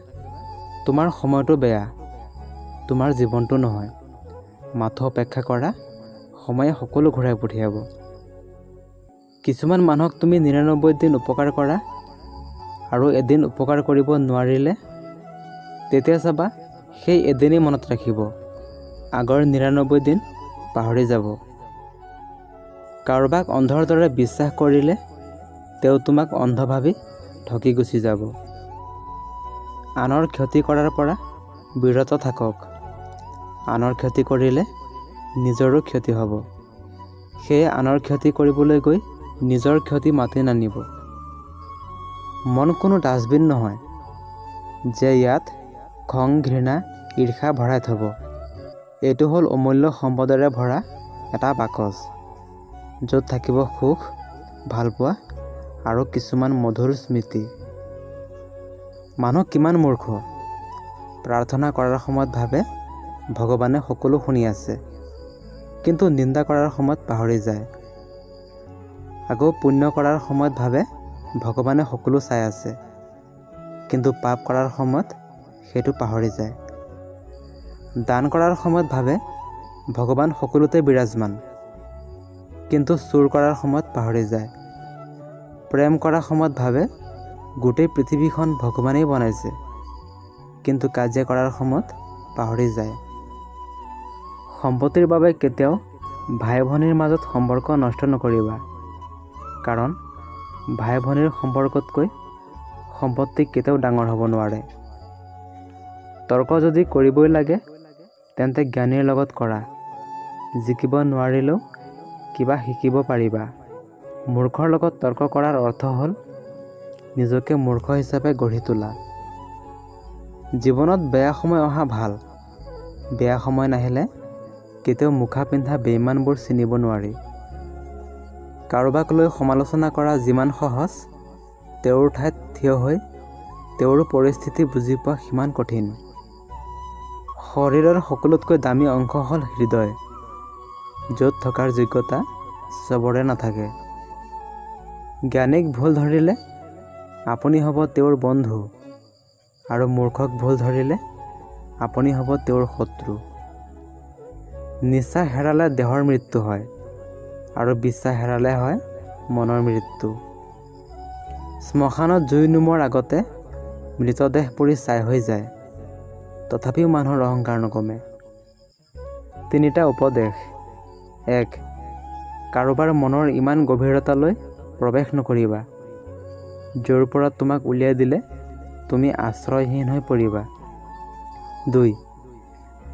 তোমাৰ সময়টো বেয়া, তোমাৰ জীৱনটো নহয়। মাথো অপেক্ষা কৰা, সময়ে সকলো ঘূৰাই পঠিয়াব। কিছুমান মানুহক তুমি 99 দিন উপকাৰ কৰা আৰু এদিন উপকাৰ কৰিব নোৱাৰিলে, তেতিয়া চাবা সেই এদিনেই মনত ৰাখিব, আগৰ 99 দিন পাহৰি যাব। কাৰোবাক অন্ধৰ দৰে বিশ্বাস কৰিলে তেওঁ তোমাক অন্ধ ভাবি ঠগি গুচি যাব। আনৰ ক্ষতি কৰাৰ পৰা বিৰত থাকক। আনৰ ক্ষতি কৰিলে নিজৰো ক্ষতি হ'ব। সেয়ে আনৰ ক্ষতি কৰিবলৈ গৈ নিজৰ ক্ষতি মাতি নানিব। মন কোনো ডাষ্টবিন নহয় যে ইয়াত খং, ঘৃণা, ঈৰ্ষা ভৰাই থ'ব। এইটো হ'ল অমূল্য সম্পদেৰে ভৰা এটা বাকচ, য'ত থাকিব সুখ, ভালপোৱা আৰু কিছুমান মধুৰ স্মৃতি। মানুহ কিমান মূৰ্খ! প্ৰাৰ্থনা কৰাৰ সময়ত ভাবে ভগৱানে সকলো শুনি আছে, কিন্তু নিন্দা কৰাৰ সময়ত পাহৰি যায়। আকৌ পুণ্য কৰাৰ সময়ত ভাবে ভগৱানে সকলো চাই আছে, কিন্তু পাপ কৰাৰ সময়ত সেইটো পাহৰি যায়। দান কৰাৰ সময়ত ভাবে ভগৱান সকলোতে বিৰাজমান, কিন্তু চুৰ কৰাৰ সময়ত পাহৰি যায়। প্ৰেম কৰাৰ সময়ত ভাবে গোটেই পৃথিৱীখন ভগৱানেই বনাইছে, কিন্তু কাজিয়া কৰাৰ সময়ত পাহৰি যায়। সম্পত্তিৰ বাবে কেতিয়াও ভাই ভনীৰ মাজত সম্পৰ্ক নষ্ট নকৰিবা, কাৰণ ভাই ভনীৰ সম্পৰ্কতকৈ সম্পত্তি কেতিয়াও ডাঙৰ হ'ব নোৱাৰে। তৰ্ক যদি কৰিবই লাগে, তেন্তে জ্ঞানীৰ লগত কৰা, জিকিব নোৱাৰিলেও কিবা শিকিব পাৰিবা। মূৰ্খৰ লগত তৰ্ক কৰাৰ অৰ্থ হ'ল নিজকে মূৰ্খ হিচাপে গঢ়ি তোলা। জীৱনত বেয়া সময় অহা ভাল, বেয়া সময় নাহিলে কেতিয়াও মুখা পিন্ধা বেইমানবোৰ চিনিব নোৱাৰি। কাৰোবাক লৈ সমালোচনা কৰা যিমান সহজ, তেওঁৰ ঠাইত থিয় হৈ তেওঁৰ পৰিস্থিতি বুজি পোৱা সিমান কঠিন। শৰীৰৰ সকলোতকৈ দামী অংশ হ'ল হৃদয়, য'ত থকাৰ যোগ্যতা চবৰে নাথাকে। জ্ঞানীক ভুল ধৰিলে আপুনি হ'ব তেওঁৰ বন্ধু, আৰু মূৰ্খক ভুল ধৰিলে আপুনি হ'ব তেওঁৰ শত্ৰু। নিচা হেৰালে দেহৰ মৃত্যু হয়, আৰু বিশ্বাস হেৰালে হয় মনৰ মৃত্যু। শ্মশানত জুই নুমোৱাৰ আগতে মৃতদেহ পুৰি ছাই হৈ যায়, তথাপিও মানুহৰ অহংকাৰ নকমে। তিনিটা উপদেশ। 1, কাৰোবাৰ মনৰ ইমান গভীৰতালৈ প্ৰৱেশ নকৰিবা, য'ৰ পৰা তোমাক উলিয়াই দিলে তুমি আশ্ৰয়হীন হৈ পৰিবা। 2,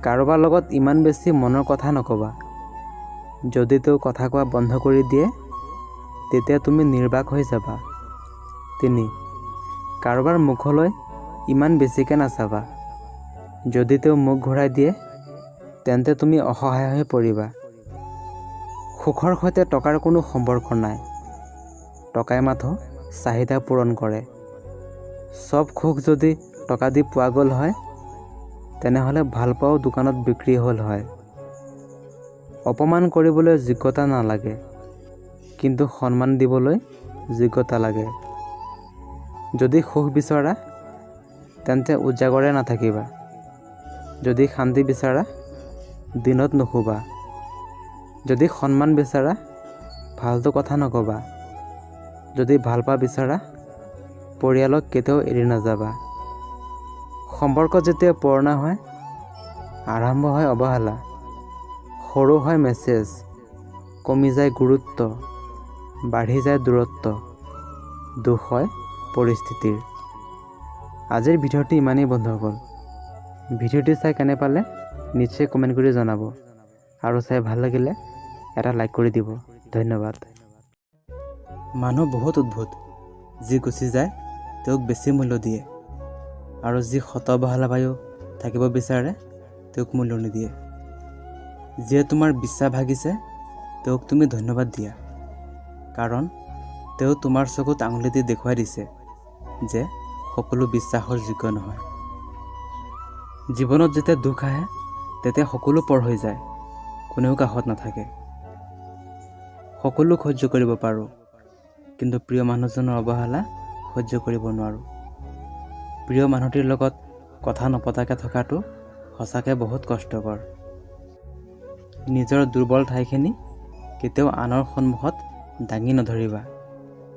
কাৰোবাৰ লগত ইমান বেছি মনৰ কথা নক'বা, যদি তেওঁ কথা কোৱা বন্ধ কৰি দিয়ে তেতিয়া তুমি নিৰ্বাক হৈ যাবা। 3, কাৰোবাৰ মুখলৈ ইমান বেছিকৈ নাচাবা, যদি তেওঁ মুখ ঘূৰাই দিয়ে তেন্তে তুমি অসহায় হৈ পৰিবা। সুখৰ সৈতে টকাৰ কোনো সম্পৰ্ক নাই, টকাই মাথো চাহিদা পূৰণ কৰে। চব সুখ যদি টকা দি পোৱা গ'ল হয়, তেনেহ'লে ভালপোৱাও দোকানত বিক্ৰী হ'ল হয়। অপমান কৰিবলৈ যোগ্যতা নালাগে, কিন্তু সন্মান দিবলৈ যোগ্যতা লাগে। যদি সুখ বিচৰা তেন্তে উজাগৰে নাথাকিবা, যদি শান্তি বিচাৰা দিনত নুশুবা, যদি সন্মান বিচাৰা ফাল্টু কথা নক'বা, যদি ভালপোৱা বিচাৰা পৰিয়ালক কেতিয়াও এৰি নাযাবা। সম্পৰ্ক যেতিয়া পুৰণা হয়, আৰম্ভ হয় অৱহেলা, সৰু হয় মেছেজ, কমি যায় গুৰুত্ব, বাঢ়ি যায় দূৰত্ব, দোষ হয় পৰিস্থিতিৰ। আজিৰ ভিডিঅ'টি ইমানেই বন্ধুসকল। ভিডিঅ'টি চাই কেনে পালে নিশ্চয় কমেণ্ট কৰি জনাব, আৰু চাই ভাল লাগিলে এটা লাইক কৰি দিব। ধন্যবাদ। মানুহ বহুত অদ্ভুত, যি গুচি যায় তেওঁক বেছি মূল্য দিয়ে, আৰু যি শত অৱহেলা পায়ো থাকিব বিচাৰে তেওঁক মূল্য নিদিয়ে। যিয়ে তোমাৰ বিশ্বাস ভাগিছে তেওঁক তুমি ধন্যবাদ দিয়া, কাৰণ তেওঁ তোমাৰ চকুত আঙুলি দি দেখুৱাই দিছে যে সকলো বিশ্বাসৰ যোগ্য নহয়। জীৱনত যেতিয়া দুখ আহে তেতিয়া সকলো পৰ হৈ যায়, কোনেও কাষত নাথাকে। সকলো সহ্য কৰিব পাৰোঁ, কিন্তু প্ৰিয় মানুহজনৰ অৱহেলা সহ্য কৰিব নোৱাৰোঁ। প্ৰিয় মানুহটিৰ লগত কথা নপতাকৈ থকাটো সঁচাকৈ বহুত কষ্টকৰ। নিজৰ দুৰ্বল ঠাইখিনি কেতিয়াও আনৰ সন্মুখত দাঙি নধৰিবা,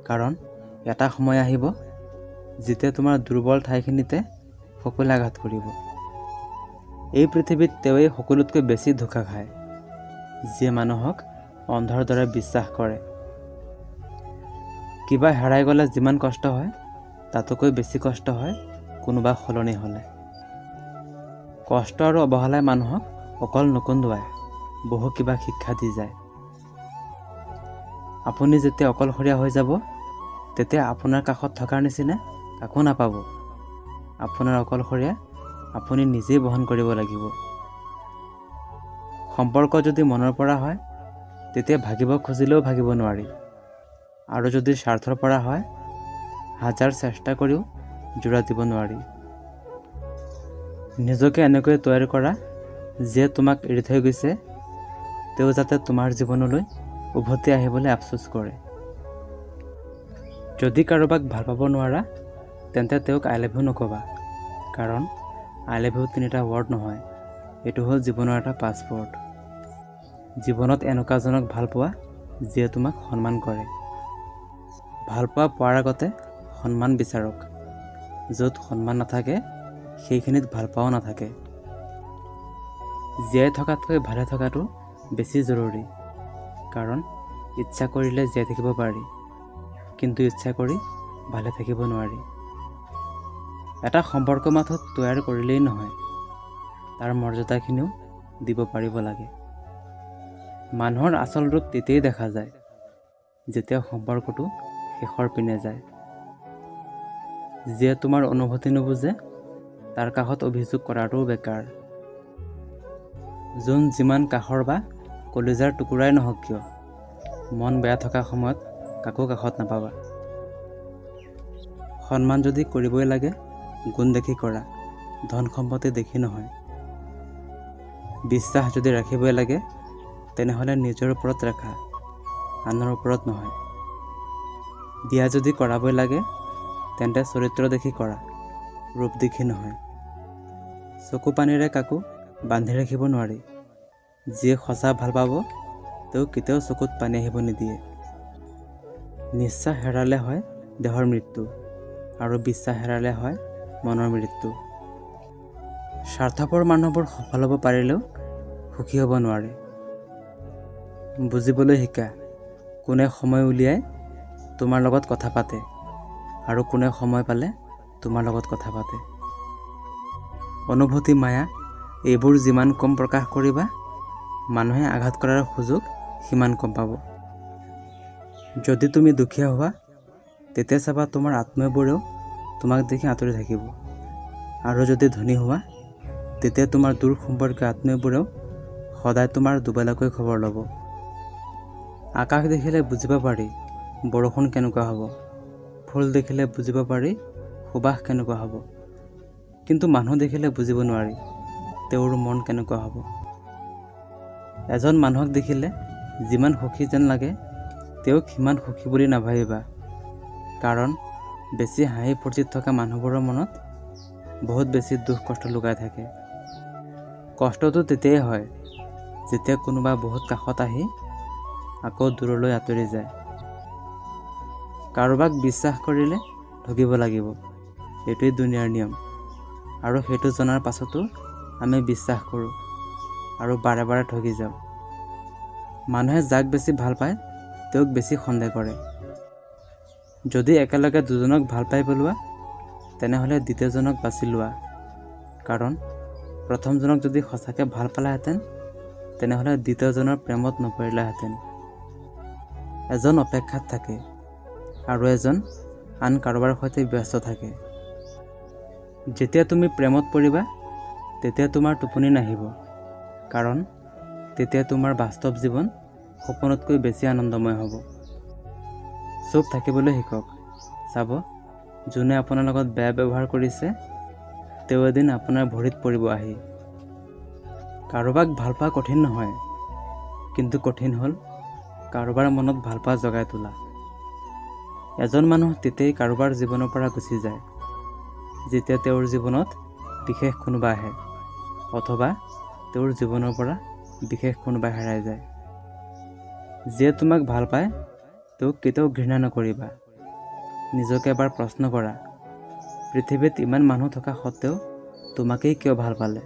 কাৰণ এটা সময় আহিব যেতিয়া তোমাৰ দুৰ্বল ঠাইখিনিতে সকলোৱে আঘাত কৰিব। এই পৃথিৱীত তেওঁৱেই সকলোতকৈ বেছি ধোকা খায়, যিয়ে মানুহক অন্ধৰ দৰে বিশ্বাস কৰে। কিবা হেৰাই গ'লে যিমান কষ্ট হয়, তাতোকৈ বেছি কষ্ট হয় কোনোবা সলনি হ'লে। কষ্ট আৰু অৱহেলাই মানুহক অকল নুকন্দুৱায়, বহু কিবা শিক্ষা দি যায়। আপুনি যেতিয়া অকলশৰীয়া হৈ যাব, তেতিয়া আপোনাৰ কাষত থকাৰ নিচিনা কাকো নাপাব। আপোনাৰ অকলশৰীয়া আপুনি নিজেই বহন কৰিব লাগিব। সম্পৰ্ক যদি মনৰ পৰা হয়, তেতিয়া ভাগিব খুজিলেও ভাগিব নোৱাৰি, আৰু যদি স্বাৰ্থৰ পৰা হয়, হাজাৰ চেষ্টা কৰিও জোৰা দিব নোৱাৰি। নিজকে এনেকৈ তৈয়াৰ কৰা যিয়ে তোমাক এৰি থৈ গৈছে, তেওঁ যাতে তোমাৰ জীৱনলৈ উভতি আহিবলৈ আফচোচ কৰে। যদি কাৰোবাক ভাল পাব নোৱাৰা, তেন্তে তেওঁক I love you নক'বা, কাৰণ I love you তিনিটা ৱৰ্ড নহয়, এইটো হ'ল জীৱনৰ এটা পাছপৰ্ট। জীৱনত এনেকুৱাজনক ভাল পোৱা যিয়ে তোমাক সন্মান কৰে। ভালপোৱা পোৱাৰ আগতে সন্মান বিচাৰক। য'ত সন্মান নাথাকে, সেইখিনিত ভালপোৱাও নাথাকে। জীয়াই থকাতকৈ ভালে থকাটো বেছি জৰুৰী, কাৰণ ইচ্ছা কৰিলে জীয়াই থাকিব পাৰি, কিন্তু ইচ্ছা কৰি ভালে থাকিব নোৱাৰি। এটা সম্পৰ্ক মাথো তৈয়াৰ কৰিলেই নহয়, তাৰ মৰ্যাদাখিনিও দিব পাৰিব লাগে। মানুহৰ আচল ৰূপ তেতিয়াই দেখা যায় যেতিয়া সম্পৰ্কটো শেষৰ পিনে যায়। যিয়ে তোমাৰ অনুভূতি নুবুজে, তাৰ কাষত অভিযোগ কৰাটোও বেকাৰ। যোন যিমান কাষৰ বা কলিজাৰ টুকুৰাই নহওক কিয়, মন বেয়া থকা সময়ত কাকো কাষত নাপাবা। সন্মান যদি কৰিবই লাগে, গুণ দেখি কৰা, ধন সম্পত্তি দেখি নহয়। বিশ্বাস যদি ৰাখিবই লাগে, তেনেহ'লে নিজৰ ওপৰত ৰাখা, আনৰ ওপৰত নহয়। বিয়া যদি কৰাবই লাগে, তেন্তে চৰিত্ৰ দেখি কৰা, ৰূপ দেখি নহয়। চকু পানীৰে কাকো বান্ধি ৰাখিব নোৱাৰি। যিয়ে সঁচা ভাল পাব, তেওঁ কেতিয়াও চকুত পানী আহিব নিদিয়ে। নিশ্বাস হেৰালে হয় দেহৰ মৃত্যু, আৰু বিশ্বাস হেৰালে হয় মনৰ মৃত্যু। স্বাৰ্থপৰ মানুহবোৰ সফল হ'ব পাৰিলেও সুখী হ'ব নোৱাৰে। বুজিবলৈ শিকা, কোনে সময় উলিয়াই তোমাৰ লগত কথা পাতে আৰু কোনে সময় পালে তোমাৰ লগত কথা পাতে। অনুভূতি, মায়া এইবোৰ যিমান কম প্ৰকাশ কৰিবা, মানুহে আঘাত কৰাৰ সুযোগ সিমান কম পাব। যদি তুমি দুখীয়া হোৱা, তেতিয়া চাবা তোমাৰ আত্মীয়বোৰেও তোমাক দেখি আঁতৰি থাকিব, আৰু যদি ধনী হোৱা, তেতিয়া তোমাৰ দূৰ সম্পৰ্কীয় আত্মীয়বোৰেও সদায় তোমাৰ দুবেলাকৈ খবৰ ল'ব। আকাশ দেখিলে বুজিব পাৰি বৰষুণ কেনেকুৱা হ'ব, ফুল দেখিলে বুজিব পাৰি সুবাস কেনেকুৱা হ'ব, কিন্তু মানুহ দেখিলে বুজিব নোৱাৰি তেওঁৰ মন কেনেকুৱা হ'ব। এজন মানুহক দেখিলে যিমান সুখী যেন লাগে, তেওঁক সিমান সুখী বুলি নাভাবিবা, কাৰণ বেছি হাঁহি ফূৰ্তিত থকা মানুহবোৰৰ মনত বহুত বেছি দুখ কষ্ট লুকাই থাকে। কষ্টটো তেতিয়াই হয় যেতিয়া কোনোবা বহুত কাষত আহি আকৌ দূৰলৈ আঁতৰি যায়। কাৰোবাক বিশ্বাস কৰিলে ঠগিব লাগিব, এইটোৱেই দুনিয়াৰ নিয়ম। আৰু সেইটো জনাৰ পাছতো আমি বিশ্বাস কৰোঁ আৰু বাৰে বাৰে ঠগি যাওঁ। মানুহে যাক বেছি ভাল পায়, তেওঁক বেছি সন্দেহ কৰে। যদি একেলগে দুজনক ভাল পাই পেলোৱা, তেনেহ'লে দ্বিতীয়জনক বাছি লোৱা, কাৰণ প্ৰথমজনক যদি সঁচাকৈ ভাল পালাহেঁতেন, তেনেহ'লে দ্বিতীয়জনৰ প্ৰেমত নপৰিলাহেঁতেন। এজন অপেক্ষাত থাকে আৰু এজন আন কাৰোবাৰ সৈতে ব্যস্ত থাকে। যেতিয়া তুমি প্ৰেমত পৰিবা, তেতিয়া তোমাৰ টোপনি নাহিব, কাৰণ তেতিয়া তোমাৰ বাস্তৱ জীৱন সপোনতকৈ বেছি আনন্দময় হ'ব। চুপ থাকিবলৈ শিকক, চাব যোনে আপোনাৰ লগত বেয়া ব্যৱহাৰ কৰিছে, তেওঁ এদিন আপোনাৰ ভৰিত পৰিব আহি। কাৰোবাক ভাল পোৱা কঠিন নহয়, কিন্তু কঠিন হ'ল কাৰোবাৰ মনত ভালপোৱা জগাই তোলা। এজন মানুহ তেতিয়াই কাৰোবাৰ জীৱনৰ পৰা গুচি যায়, যেতিয়া তেওঁৰ জীৱনত বিশেষ কোনোবা আহে অথবা তেওঁৰ জীৱনৰ পৰা বিশেষ কোনোবা হেৰাই যায়। যিয়ে তোমাক ভাল পায়, তেওঁক কেতিয়াও ঘৃণা নকৰিবা। নিজকে এবাৰ প্ৰশ্ন কৰা, পৃথিৱীত ইমান মানুহ থকা সত্ত্বেও তোমাকেই কিয় ভাল পালে?